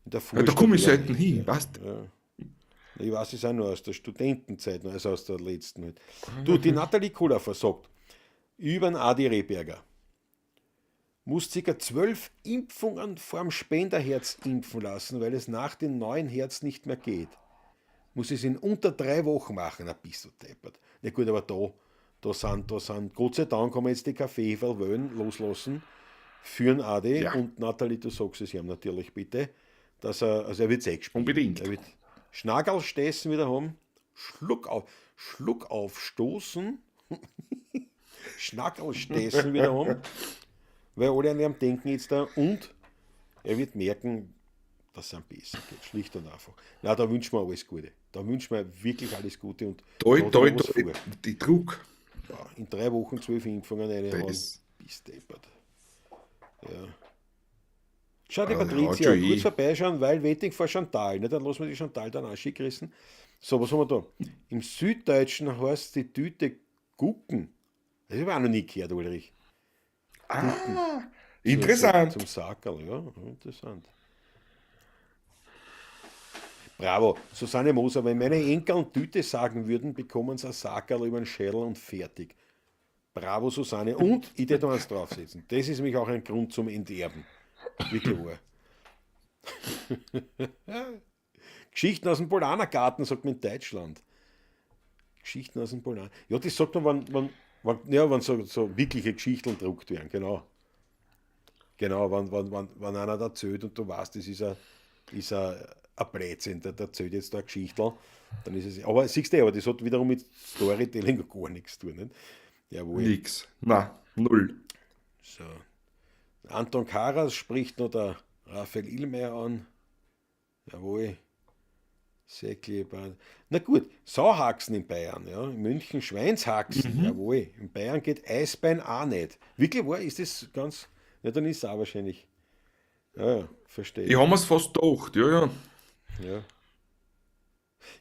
der ja, da komme ich selten hin, ja, weißt du? Ja. Ich weiß es auch nur aus der Studentenzeit, also aus der letzten. Halt. Du, die Nathalie Kohlhofer sagt, über den Adi Rehberger muss ca. 12 Impfungen vorm Spenderherz impfen lassen, weil es nach dem neuen Herz nicht mehr geht. Muss es in unter 3 Wochen machen. Na, bist du deppert. Na gut, aber da sind, Gott sei Dank haben wir jetzt die Kaffeeheferl loslassen für den Adi. Ja. Und Nathalie, du sagst es ihm natürlich bitte, dass er, also er wird es eh gespielt. Unbedingt. Er wird Schnagerlstessen wieder haben, Schluck aufstoßen, Schnackelstessen wieder haben, weil alle an ihm denken jetzt da und er wird merken, dass es ihm besser geht, schlicht und einfach. Na, da wünschen wir alles Gute. Da wünschen wir wirklich alles Gute. Und toi, toi, toi, die Druck. Ja, in 3 Wochen 12 Impfungen reinhauen. Bist deppert. Ja. Schau, die Patricia, kurz vorbeischauen, weil Wetting vor Chantal. Ne? Dann lassen wir die Chantal dann auch schick rissen. So, was haben wir da? Im Süddeutschen heißt die Tüte Gucken. Das habe ich auch noch nie gehört, Ulrich. Gucken. Ah, interessant. Zum Sackerl, ja, interessant. Bravo, Susanne Moser, wenn meine Enkel und Tüte sagen würden, bekommen sie ein Sackerl über den Schädel und fertig. Bravo, Susanne. Und ich hätte noch eins draufsetzen. Das ist nämlich auch ein Grund zum Enterben. Wirklich wahr. Geschichten aus dem Polanergarten, sagt man in Deutschland. Geschichten aus dem Polaner. Ja, das sagt man, wenn so wirkliche Geschichten gedruckt werden, genau. Genau, wenn einer da erzählt und du weißt, das ist ein Blödsinn, der erzählt jetzt da eine Geschichte, dann ist es. Aber siehst du, aber das hat wiederum mit Storytelling gar nichts zu tun. Nicht? Jawohl. Nix. Na, null. So. Anton Karas spricht noch der Raphael Illmayer an. Jawohl. Säckli. Na gut, Sauhaxen in Bayern, ja. In München Schweinshaxen, jawohl. In Bayern geht Eisbein auch nicht. Wirklich wahr, ist das ganz. Ja, dann ist es auch wahrscheinlich. Ja, verstehe. Ich habe es fast gedacht, ja. Ja.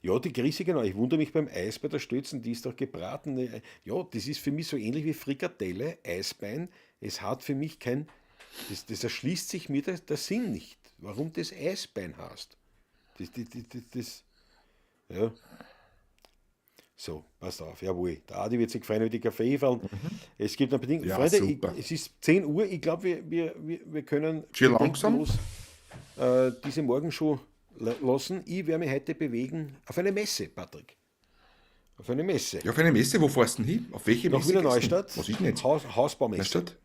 Ja, die Grisse, genau. Ich wundere mich beim Eis bei der Stötzen, die ist doch gebraten. Ja, das ist für mich so ähnlich wie Frikadelle, Eisbein. Es hat für mich kein. Das erschließt sich mir der Sinn nicht, warum das Eisbein heißt. Das, ja. So, passt auf, jawohl. Der Adi wird sich freuen über die Kaffeeheferl. Es gibt eine Bedingung. Ja, Freunde, es ist 10 Uhr. Ich glaube, wir können schon langsam diese Morgenshow lassen. Ich werde mich heute bewegen auf eine Messe, Patrick. Auf eine Messe. Ja, auf eine Messe. Wo fährst du denn hin? Auf welche Nach Messe? Wiener Neustadt. Was ist denn jetzt? Hausbaumesse. Neustadt?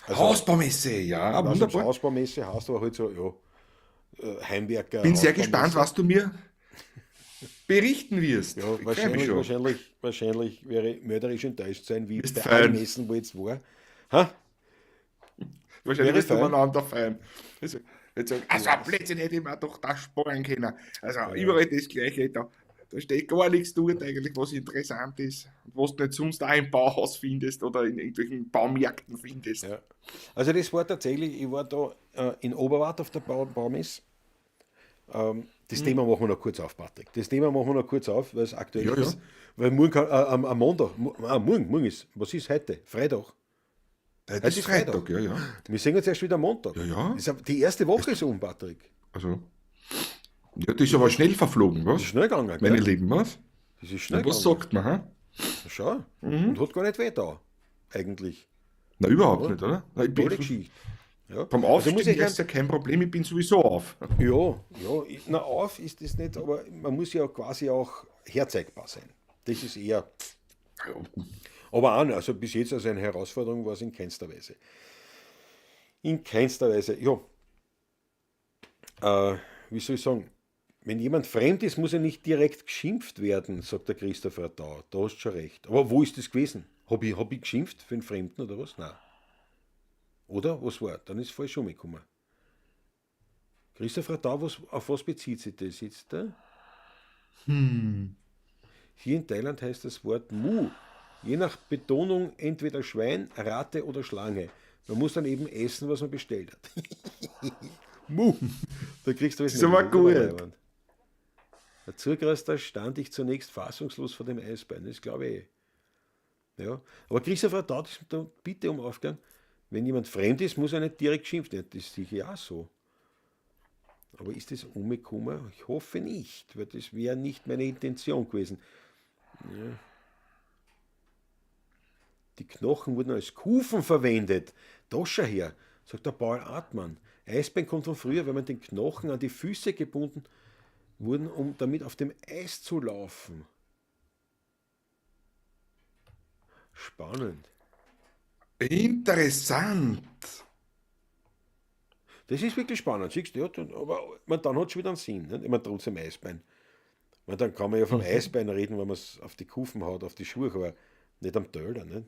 Also, Hausbaumesse, ja, wunderbar. Hausbaumesse heißt aber halt so, ja, Heimwerker. Bin sehr gespannt, was du mir berichten wirst. Ja, wahrscheinlich wäre ich mörderisch enttäuscht sein, wie Bist bei fein. allen Messen, wo ich jetzt war. Ha? Wahrscheinlich Wäre wirst du fein. umeinander fein. Also, jetzt sag, also ein Blödsinn hätte ich mir doch da sparen können. Also überall das Gleiche. Da steht gar nichts dort eigentlich, was interessant ist. Und was du nicht sonst auch im Bauhaus findest oder in irgendwelchen Baumärkten findest. Ja. Also das war tatsächlich, ich war da in Oberwart auf der Baumesse. Das Thema machen wir noch kurz auf, Patrick. Das Thema machen wir noch kurz auf, weil es aktuell ist. Ja. Weil morgen, am Montag, morgen ist, was ist heute? Freitag. Heute ist Freitag, ja. Wir sehen uns erst wieder am Montag. Ja. Das ist, die erste Woche ist um, Patrick. Also, ja, das ist aber schnell verflogen, was? Das ist schnell gegangen, Meine gell? Lieben, was? Das ist schnell Na, was gegangen. sagt man, ha? Schau. Und hat gar nicht weh da, eigentlich. Na, überhaupt nicht, oder? Na, ich bin Tolle Geschichte. Ja. Vom Also Aufstehen muss ich ist ja kein Problem, ich bin sowieso auf. Ja, na auf ist das nicht, aber man muss ja quasi auch herzeigbar sein. Das ist eher. Ja. Aber auch, also bis jetzt also eine Herausforderung war es in keinster Weise. In keinster Weise, ja. Wie soll ich sagen? Wenn jemand fremd ist, muss er nicht direkt geschimpft werden, sagt der Christopher da. Da hast du schon recht. Aber wo ist das gewesen? Hab ich geschimpft für einen Fremden oder was? Nein. Oder? Was war? Dann ist falsch umgekommen. Christopher da, auf was bezieht sich das jetzt da? Hier in Thailand heißt das Wort Mu. Je nach Betonung entweder Schwein, Ratte oder Schlange. Man muss dann eben essen, was man bestellt hat. Mu. Da kriegst du was Das ist aber gut. Der Zurkraster stand ich zunächst fassungslos vor dem Eisbein. Das glaube ich. Ja. Aber Christopher da, bitte um Aufklärung. Wenn jemand fremd ist, muss er nicht direkt geschimpft werden. Das ist sicher auch so. Aber ist das umgekommen? Ich hoffe nicht, weil das wäre nicht meine Intention gewesen. Ja. Die Knochen wurden als Kufen verwendet. Da schau her, sagt der Paul Artmann. Eisbein kommt von früher, weil man den Knochen an die Füße gebunden wurden, um damit auf dem Eis zu laufen. Spannend. Interessant. Das ist wirklich spannend, siehst du, ja, aber man, dann hat es schon wieder einen Sinn, nicht? Ich meine, trotzdem Eisbein. Ich meine, dann kann man ja vom Eisbein reden, wenn man es auf die Kufen haut, auf die Schuhe, aber nicht am Töller, nicht?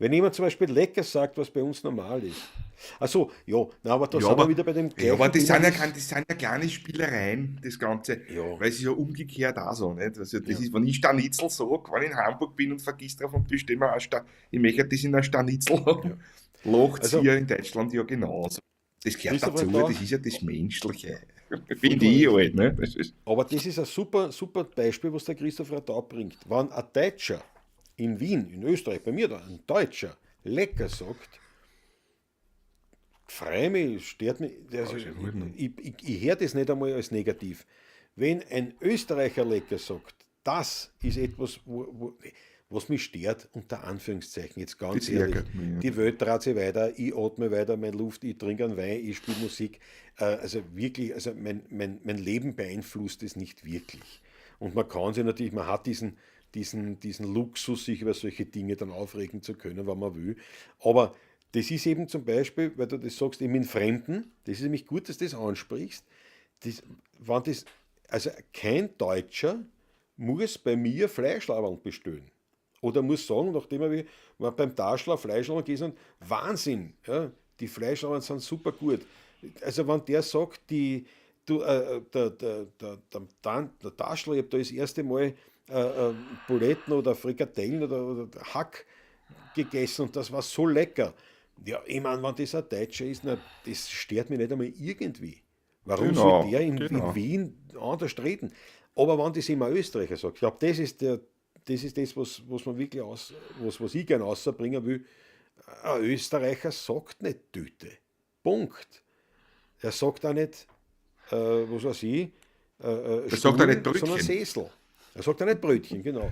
Wenn jemand zum Beispiel lecker sagt, was bei uns normal ist. Ach so, ja, na, aber da Ja, sind aber, wir wieder bei dem ja, gleichen aber das Thema, sind ja, das sind ja kleine Spielereien, das Ganze. Ja. Weil es ist ja umgekehrt auch so, nicht? Also das Ja. ist, wenn ich Scharnitzel sage, wenn ich in Hamburg bin und vergiss drauf und bestelle mir auch ich möchte das in ein Scharnitzel haben, Ja. lacht's Also, hier in Deutschland ja genauso. Das gehört Christopher, dazu, da das ist ja das Menschliche. Finde ich halt, ne? Das ist aber das ist ein super, super Beispiel, was der Christoph Radau bringt. Wenn ein Deutscher in Wien, in Österreich, bei mir da, ein Deutscher lecker sagt, freue mich, stört mich, also, Ja, ist ja gut, ne? ich höre das nicht einmal als negativ. Wenn ein Österreicher lecker sagt, das ist etwas, wo Was mich stört, unter Anführungszeichen, jetzt ganz Das ehrlich, ärgert mich, ja. die Welt dreht sich weiter, ich atme weiter meine Luft, ich trinke einen Wein, ich spiele Musik. Also wirklich, also mein Leben beeinflusst es nicht wirklich. Und man kann sich natürlich, man hat diesen Luxus, sich über solche Dinge dann aufregen zu können, wenn man will. Aber das ist eben zum Beispiel, weil du das sagst, eben in Fremden, das ist nämlich gut, dass du das ansprichst, das, wenn das, also kein Deutscher muss bei mir Fleischlaberl bestellen. Oder muss sagen, nachdem er beim Daschler Fleischlaberl gegessen hat, Wahnsinn, ja, die Fleischlaberl sind super gut. Also wenn der sagt, die, du, der, der, der, der, der Daschler, ich hab da das erste Mal Buletten oder Frikadellen oder Hack gegessen und das war so lecker. Ja, ich mein, wenn das ein Deutscher ist, na, das stört mich nicht einmal irgendwie. Warum soll der in Wien anders reden? Aber wenn das immer Österreicher sagt, ich glaub, das ist der, das ist das, was, was man wirklich aus, was, was ich gerne rausbringen will. Ein Österreicher sagt nicht Tüte. Punkt. Er sagt auch nicht, was weiß ich, Er sagt auch nicht Stuhl, sondern Brötchen. Sessel. Er sagt auch nicht Brötchen, genau.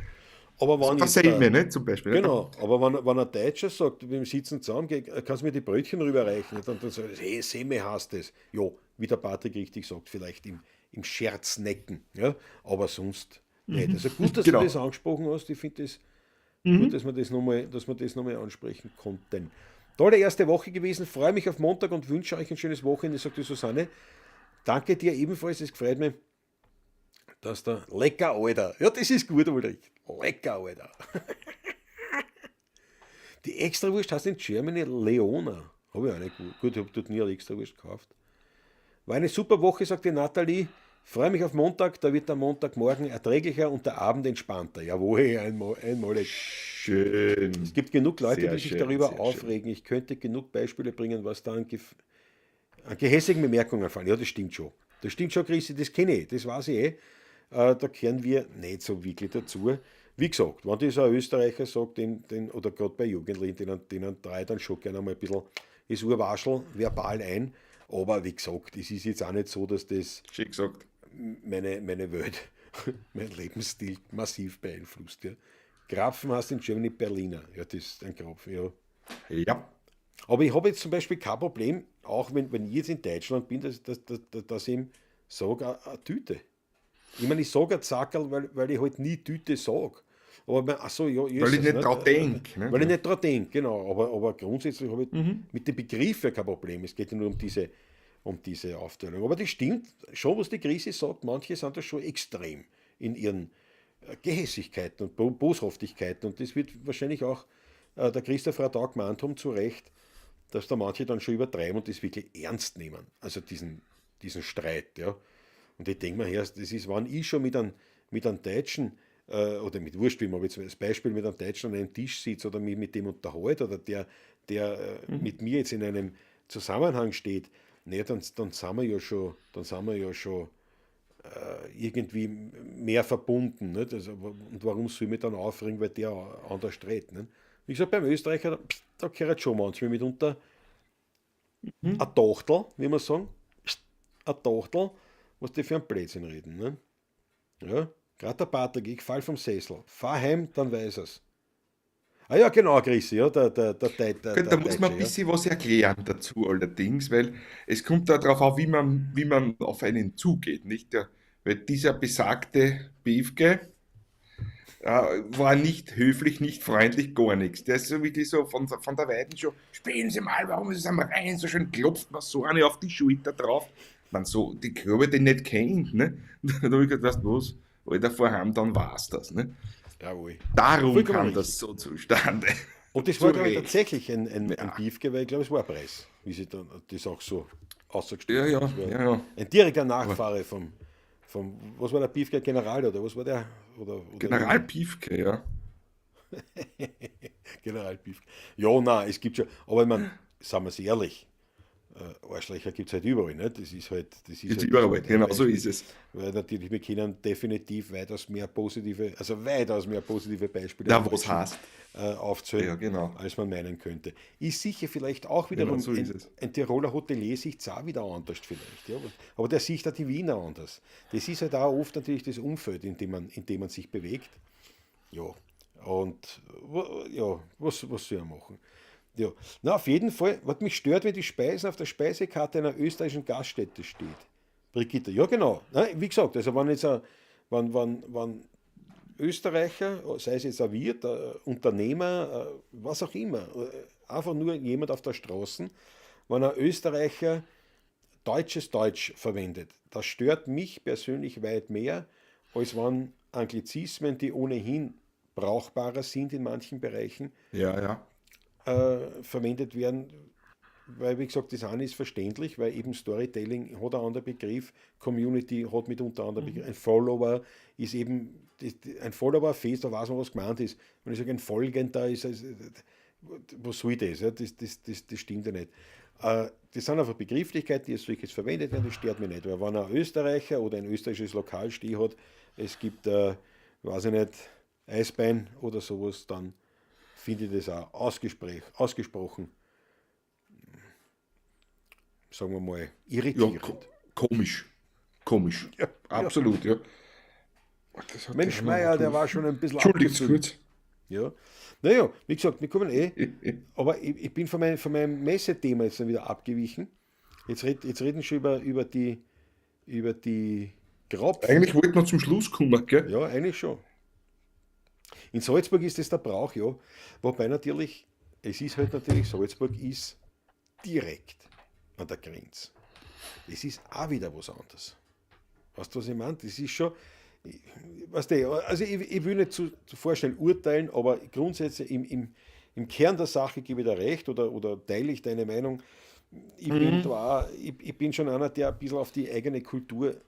Aber wenn Das jetzt sehen der wir, nicht, zum Beispiel, ne? Genau, aber wenn ein Deutscher sagt, wir sitzen zusammen, kannst du mir die Brötchen rüberreichen? Dann sagt er, hey, Semme heißt das. Ja, wie der Patrick richtig sagt, vielleicht im Scherz necken, ja? Aber sonst nicht. Also gut, dass du das angesprochen hast. Ich finde das gut, dass wir das nochmal, dass wir das nochmal ansprechen konnten. Tolle erste Woche gewesen, freue mich auf Montag und wünsche euch ein schönes Wochenende, sagt die Susanne. Danke dir ebenfalls, es freut mich, dass der lecker, Alter. Ja, das ist gut, Ulrich. Lecker, Alter. Die Extrawurst heißt in Germany Leona. Hab ich auch nicht gut. Gut, ich hab dort nie eine Extrawurst gekauft. War eine super Woche, sagt die Nathalie. Freue mich auf Montag, da wird der Montagmorgen erträglicher und der Abend entspannter. Jawohl, einmalig. Schön. Es gibt genug Leute, Sehr die sich schön, darüber sehr schön. aufregen. Ich könnte genug Beispiele bringen, was da an gehässigen Bemerkungen fallen. Ja, das stimmt schon. Das stimmt schon, Christi, das kenne ich, das weiß ich eh. Da kehren wir nicht so wirklich dazu. Wie gesagt, wenn das ein Österreicher sagt, oder gerade bei Jugendlichen, denen drehe ich dann schon gerne mal ein bisschen das Urwaschel verbal ein. Aber wie gesagt, es ist jetzt auch nicht so, dass das Schön gesagt. meine Welt, mein Lebensstil massiv beeinflusst. Ja. Krapfen heißt in Germany Berliner. Ja, das ist ein Krapfen, ja. Aber ich habe jetzt zum Beispiel kein Problem, auch wenn ich jetzt in Deutschland bin, dass ich ihm sage, eine Tüte. Ich meine, ich sage ein Zackerl, weil ich halt nie Tüte sag. Aber mein, ach so, ja, Weil ich Jesus, nicht ne? dran denk, ne? Weil ich nicht dran denk, genau. Aber grundsätzlich habe ich mit dem Begriff ja kein Problem. Es geht ja nur um diese Aufteilung. Aber das stimmt schon, was die Krise sagt. Manche sind da schon extrem in ihren Gehässigkeiten und Boshaftigkeiten. Und das wird wahrscheinlich auch der Christoph Radau gemeint haben, zu Recht, dass da manche dann schon übertreiben und das wirklich ernst nehmen. Also diesen Streit. Ja. Und ich denke mir, Herr, das ist, wenn ich schon mit einem Deutschen oder mit Wurscht, wie man jetzt als Beispiel mit einem Deutschen an einem Tisch sitzt oder mich mit dem unterhält oder der mit mir jetzt in einem Zusammenhang steht, ne, dann, dann sind wir ja schon, dann sind wir ja schon irgendwie mehr verbunden. Nicht? Also, und warum soll ich mich dann aufregen, weil der anders redet? Nicht? Wie gesagt, beim Österreicher, da gehört schon manchmal mitunter ein Tochtel, wie wir sagen, ein Tochtel, was die für einen Blödsinn reden. Ne? Ja, grad der Patrick, ich fall vom Sessel. Fahr heim, dann weiß er's. Ah ja, genau, Chrissy, ja, Gut, der da muss man Deutsche, ein ja. bisschen was erklären dazu allerdings, weil es kommt da darauf an, wie man auf einen zugeht, nicht? Der, weil dieser besagte Piefke war nicht höflich, nicht freundlich, gar nichts. Der ist so wirklich so von der Weiten schon, spielen Sie mal, warum ist es am Rhein so schön, klopft man so eine auf die Schulter drauf. Man so, die Kurve, die nicht kennt, ne? Da hab ich gedacht, weißt du was, Alter, vorheim, dann war's das, ne? Jawohl. Darum Vollkommen kam richtig. das so zustande. Und das war, Zu glaub ich, Recht. tatsächlich ein Piefke, weil ich glaube, es war ein Preis, wie sie dann das auch so ausgestellt Ja, ja, haben. Das war ja, ja. ein direkter Nachfahre vom, was war der Piefke, General oder was war der? Oder General Piefke, ja. General Piefke. Ja, nein, es gibt schon, aber ich meine, sagen wir es ehrlich, Arschlöcher gibt's halt überall, ne? Das ist halt, das ist Gibt's halt überall, das genau, so Beispiel. ist es. Weil natürlich, wir kennen definitiv weitaus mehr positive, also weitaus mehr positive Beispiele Ja, im was Deutschen, heißt? aufzählen, Ja, genau. als man meinen könnte. Ist sicher vielleicht auch wiederum Genau, so ist es. ein Tiroler Hotelier sieht's auch wieder anders vielleicht. Ja? Aber der sieht auch die Wiener anders. Das ist halt auch oft natürlich das Umfeld, in dem man sich bewegt. Ja, Und ja, was soll er machen? Ja. Na, auf jeden Fall, was mich stört, wenn die Speisen auf der Speisekarte einer österreichischen Gaststätte steht. Brigitte, ja genau. Na, wie gesagt, also wenn jetzt ein, wenn, wenn, wenn Österreicher, sei es jetzt ein Wirt, ein Unternehmer, was auch immer, einfach nur jemand auf der Straße, wenn ein Österreicher deutsches Deutsch verwendet, das stört mich persönlich weit mehr, als wenn Anglizismen, die ohnehin brauchbarer sind in manchen Bereichen, Ja, ja. Verwendet werden, weil, wie gesagt, das eine ist verständlich, weil eben Storytelling hat einen anderen Begriff, Community hat mitunter einen anderen Begriff, ein Follower ist eben, ein Follower Face, da weiß man, was gemeint ist. Wenn ich sage, ein Folgender ist, was soll das? Ja, das stimmt ja nicht. Das sind einfach Begrifflichkeiten, die als solches verwendet werden, das stört mich nicht. Weil wenn ein Österreicher oder ein österreichisches Lokal stehen hat, es gibt, weiß ich nicht, Eisbein oder sowas, dann finde ich das auch ausgesprochen, sagen wir mal, Ja, irritierend. komisch. Komisch. Ja, Absolut, ja. Das hat Mensch, der noch Meier, der war schon ein bisschen Entschuldigt abgefüllt. kurz. Ja. Naja, wie gesagt, wir kommen eh, aber ich bin von meinem Messethema jetzt dann wieder abgewichen. Jetzt reden wir schon über die Grapfen. Eigentlich wollten wir zum Schluss kommen, gell? Ja, eigentlich schon. In Salzburg ist das der Brauch, ja. Wobei natürlich, es ist halt natürlich, Salzburg ist direkt an der Grenze. Es ist auch wieder was anderes. Weißt du, was ich meine? Das ist schon, weißt du, also ich will nicht zu vorschnell urteilen, aber grundsätzlich im Kern der Sache gebe ich dir recht oder teile ich deine Meinung. Ich bin Mhm. da auch, ich bin schon einer, der ein bisschen auf die eigene Kultur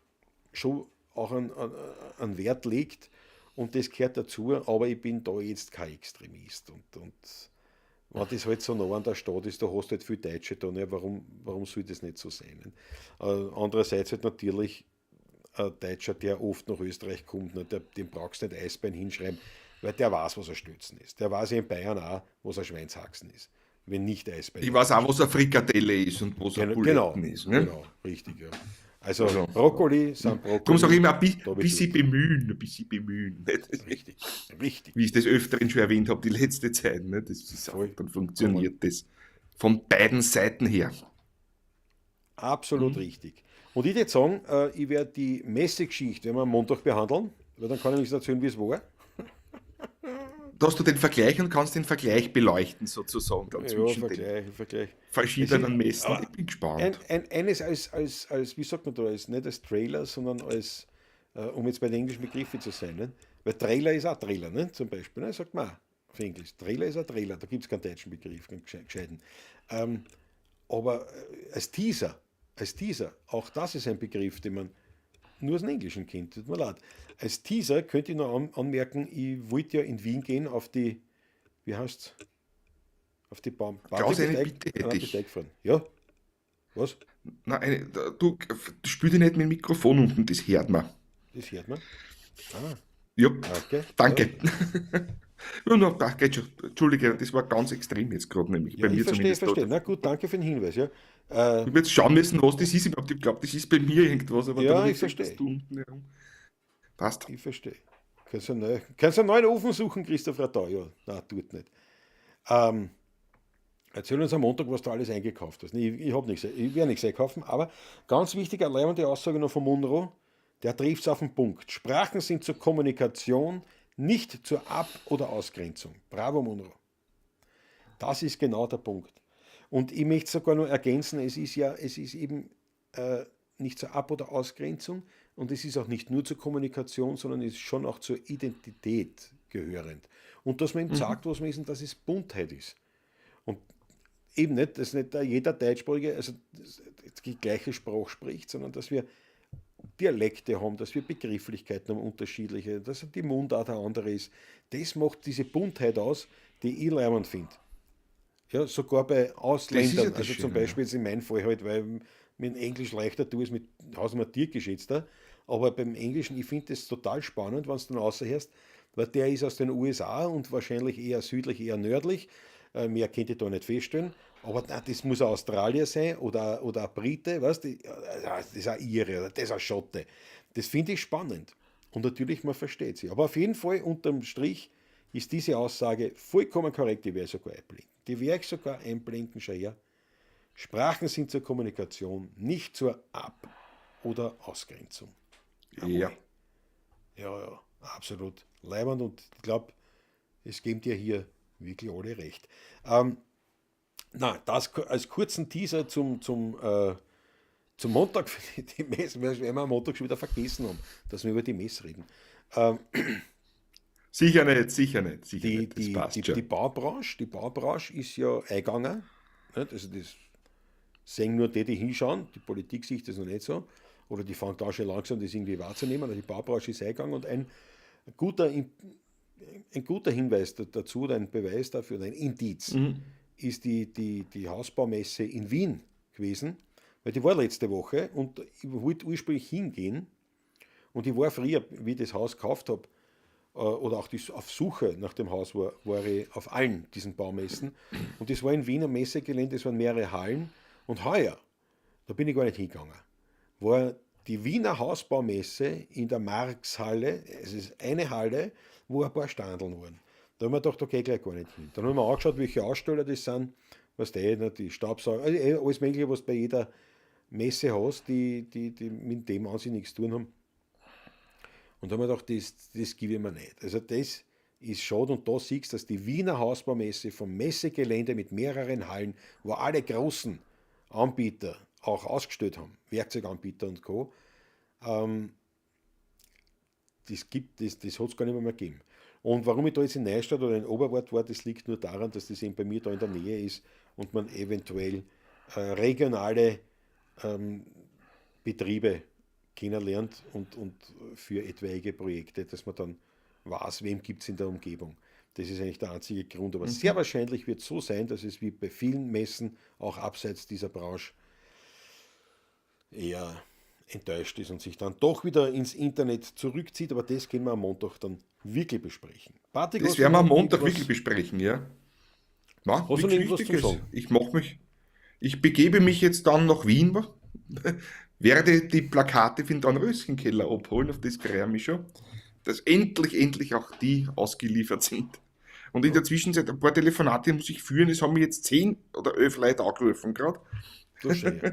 schon auch einen Wert legt und das gehört dazu, aber ich bin da jetzt kein Extremist und wenn das halt so nah an der Stadt ist, da hast du halt viel Deutsche da, ne? Warum soll das nicht so sein? Ne? Andererseits halt natürlich ein Deutscher, der oft nach Österreich kommt, ne? Der, dem brauchst du nicht Eisbein hinschreiben, weil der weiß, was ein Stützen ist. Der weiß ja in Bayern auch, was ein Schweinshaxen ist, wenn nicht Eisbein Ich weiß draufsteht. auch, was eine Frikadelle ist und was eine Genau, genau, Buletten ist. Ne? genau, richtig, ja. Also Also, Brokkoli sind darum sage Brokkoli, ich immer, ein da habe ich bisschen dort. bemühen, ein bisschen bemühen. Nicht? Richtig, richtig. Wie ich des Öfteren schon erwähnt habe, die letzte Zeit. Ne? Das ist einfach, dann Vollkommen. funktioniert das von beiden Seiten her. Absolut Mhm. richtig. Und ich würde sagen, ich werde die Messegeschichte werden wir am Montag behandeln, weil dann kann ich nichts erzählen, wie es war. Da hast du den Vergleich und kannst den Vergleich beleuchten, sozusagen, dann Ja, zwischen den Vergleich, Vergleich. Es ist verschiedenen Messen. aber Ich bin gespannt. eines als, wie sagt man da, als, nicht als Trailer, sondern als, um jetzt bei den englischen Begriffen zu sein, ne? Weil Trailer ist auch Trailer, ne? Zum Beispiel, ne? Sagt man auch auf Englisch. Trailer ist auch Trailer, da gibt es keinen deutschen Begriff, keinen gescheiten. Ähm, aber als Teaser, auch das ist ein Begriff, den man nur aus dem Englischen kennt, tut mir leid. Als Teaser könnte ich noch anmerken, ich wollte ja in Wien gehen auf die, wie heißt's, auf die Baum. Klaus, Patrick, bist eine du Bitte hätte bist du ich. eingefahren? Ja, was? Nein, eine, du, spül dich nicht mit dem Mikrofon unten, das hört man. Das hört man. Ah, Ja, okay. Ja, danke. Ja, na, da geht schon. Entschuldige, das war ganz extrem jetzt gerade, nämlich ja bei ich mir verstehe, zumindest da. verstehe. Na gut, danke für den Hinweis. Ja, Ich äh, habe jetzt schauen müssen, was das ist. Ich glaube, das ist bei mir irgendwas, aber dann ja habe ich ich gesehen, dass verstehe. du unten herum. Passt. Ich verstehe. Kannst du einen neuen Ofen suchen, Christoph Radau? Ja, na, tut nicht. Ähm, erzähl uns am Montag, was du alles eingekauft hast. Nee, ich habe nichts, ich werde nichts einkaufen, aber ganz wichtig, allein die Aussage noch von Munro, der trifft es auf den Punkt. Sprachen sind zur Kommunikation, nicht zur Ab- oder Ausgrenzung. Bravo, Munro. Das ist genau der Punkt. Und ich möchte sogar noch ergänzen, es ist ja, es ist eben äh, nicht zur Ab- oder Ausgrenzung und es ist auch nicht nur zur Kommunikation, sondern es ist schon auch zur Identität gehörend. Und dass man ihm Mhm. sagt, was man ist und dass es Buntheit ist. Und eben nicht, dass nicht jeder Deutschsprachige also die gleiche Sprache spricht, sondern dass wir Dialekte haben, dass wir Begrifflichkeiten haben, unterschiedliche, dass die Mundart eine andere ist. Das macht diese Buntheit aus, die ich leibend finde. Ja, sogar bei Das ist ja Ausländern. das Also zum Schöne, ja. Beispiel jetzt in meinem Fall halt, weil mit Englisch leichter tue, ist mit Hausmann Türkisch jetzt da. Aber beim Englischen, ich finde das total spannend, wenn du dann außerhörst, weil der ist aus den USA und wahrscheinlich eher südlich, eher nördlich. Mehr könnte ich da nicht feststellen. Aber nein, das muss ein Australier sein oder ein Brite, weißt du? Das ist ein Ire oder das ist ein Schotte. Das finde ich spannend. Und natürlich, man versteht sie. Aber auf jeden Fall unterm Strich ist diese Aussage vollkommen korrekt, die werde ich sogar einblenden. Die werde ich sogar einblenden, schau her. Sprachen sind zur Kommunikation, nicht zur Ab- oder Ausgrenzung. Ja. Ja, ja, absolut. Leiwand, und ich glaube, es geben dir hier wirklich alle recht. Na, das als kurzen Teaser zum Montag für die Messe, weil wir am Montag schon wieder vergessen haben, dass wir über die Messe reden. Sicher nicht, sicher nicht, sicher nicht. Das passt schon. Die Baubranche ist ja eingegangen. Nicht? Also das sehen nur die, die hinschauen. Die Politik sieht das noch nicht so. Oder die fängt auch schon langsam, das irgendwie wahrzunehmen. Aber die Baubranche ist eingegangen, und ein guter Hinweis dazu, oder ein Beweis dafür, oder ein Indiz, ist die Hausbaumesse in Wien gewesen, weil die war letzte Woche und ich wollte ursprünglich hingehen, und ich war früher, wie ich das Haus gekauft habe, oder auch auf Suche nach dem Haus war, war ich auf allen diesen Baumessen, und das war in Wien am Messegelände, es waren mehrere Hallen, und heuer, da bin ich gar nicht hingegangen, war die Wiener Hausbaumesse in der Marxhalle, es ist eine Halle, wo ein paar Standeln waren. Da haben wir gedacht, okay, gleich gar nicht hin. Dann haben wir angeschaut, welche Aussteller das sind, was die Staubsauger, also alles Mögliche, was du bei jeder Messe hast, die mit dem an sich nichts zu tun haben. Und da haben wir gedacht, das gebe ich mir nicht. Also das ist schade, und da siehst du, dass die Wiener Hausbaumesse vom Messegelände mit mehreren Hallen, wo alle großen Anbieter auch ausgestellt haben, Werkzeuganbieter und Co., das hat es gar nicht mehr gegeben. Und warum ich da jetzt in Neustadt oder in Oberwart war, das liegt nur daran, dass das eben bei mir da in der Nähe ist und man eventuell regionale Betriebe kennenlernt und für etwaige Projekte, dass man dann weiß, wem gibt es in der Umgebung. Das ist eigentlich der einzige Grund. Aber sehr wahrscheinlich wird es so sein, dass es wie bei vielen Messen auch abseits dieser Branche eher enttäuscht ist und sich dann doch wieder ins Internet zurückzieht. Aber das können wir am Montag dann wirklich besprechen. Patrick, das werden wir am Montag wirklich besprechen, ja. Na, hast du noch irgendwas zu sagen? Ich begebe mich jetzt dann nach Wien, werde die Plakate für den Dornröschenkeller abholen, auf das freue ich mich schon, dass endlich auch die ausgeliefert sind. Und in der Zwischenzeit ein paar Telefonate muss ich führen, es haben mich jetzt 10 oder 11 Leute angerufen gerade.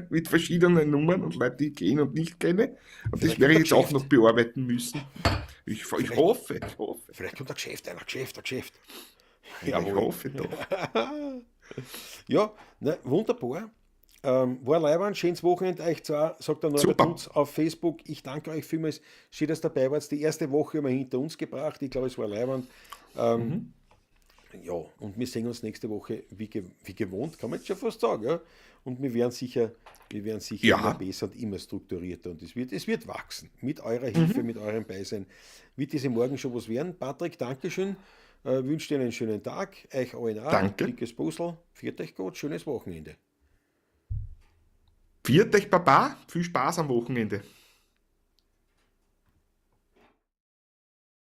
Mit verschiedenen Nummern und Leuten, die ich kenne und nicht kenne. Und das werde ich jetzt auch noch bearbeiten müssen. Ich hoffe. Vielleicht kommt ein Geschäft, ein Geschäft. Ja, ich hoffe doch. Ja, na, wunderbar. War leiwand, schönes Wochenende euch zwei, sagt der Norbert Lutz auf Facebook. Ich danke euch vielmals, schön, dass ihr dabei wart. Die erste Woche haben wir hinter uns gebracht. Ich glaube, es war leiwand. Ja, und wir sehen uns nächste Woche wie gewohnt, kann man jetzt schon fast sagen. Ja? Und wir werden sicher immer besser und immer strukturierter. Und es wird wachsen. Mit eurer Hilfe, mit eurem Beisein wird diese Morgen schon was werden. Patrick, Dankeschön. Wünsche dir einen schönen Tag. Euch allen auch. Danke. Dickes Puzzle. Viert euch gut. Schönes Wochenende. Viert euch, Baba. Viel Spaß am Wochenende.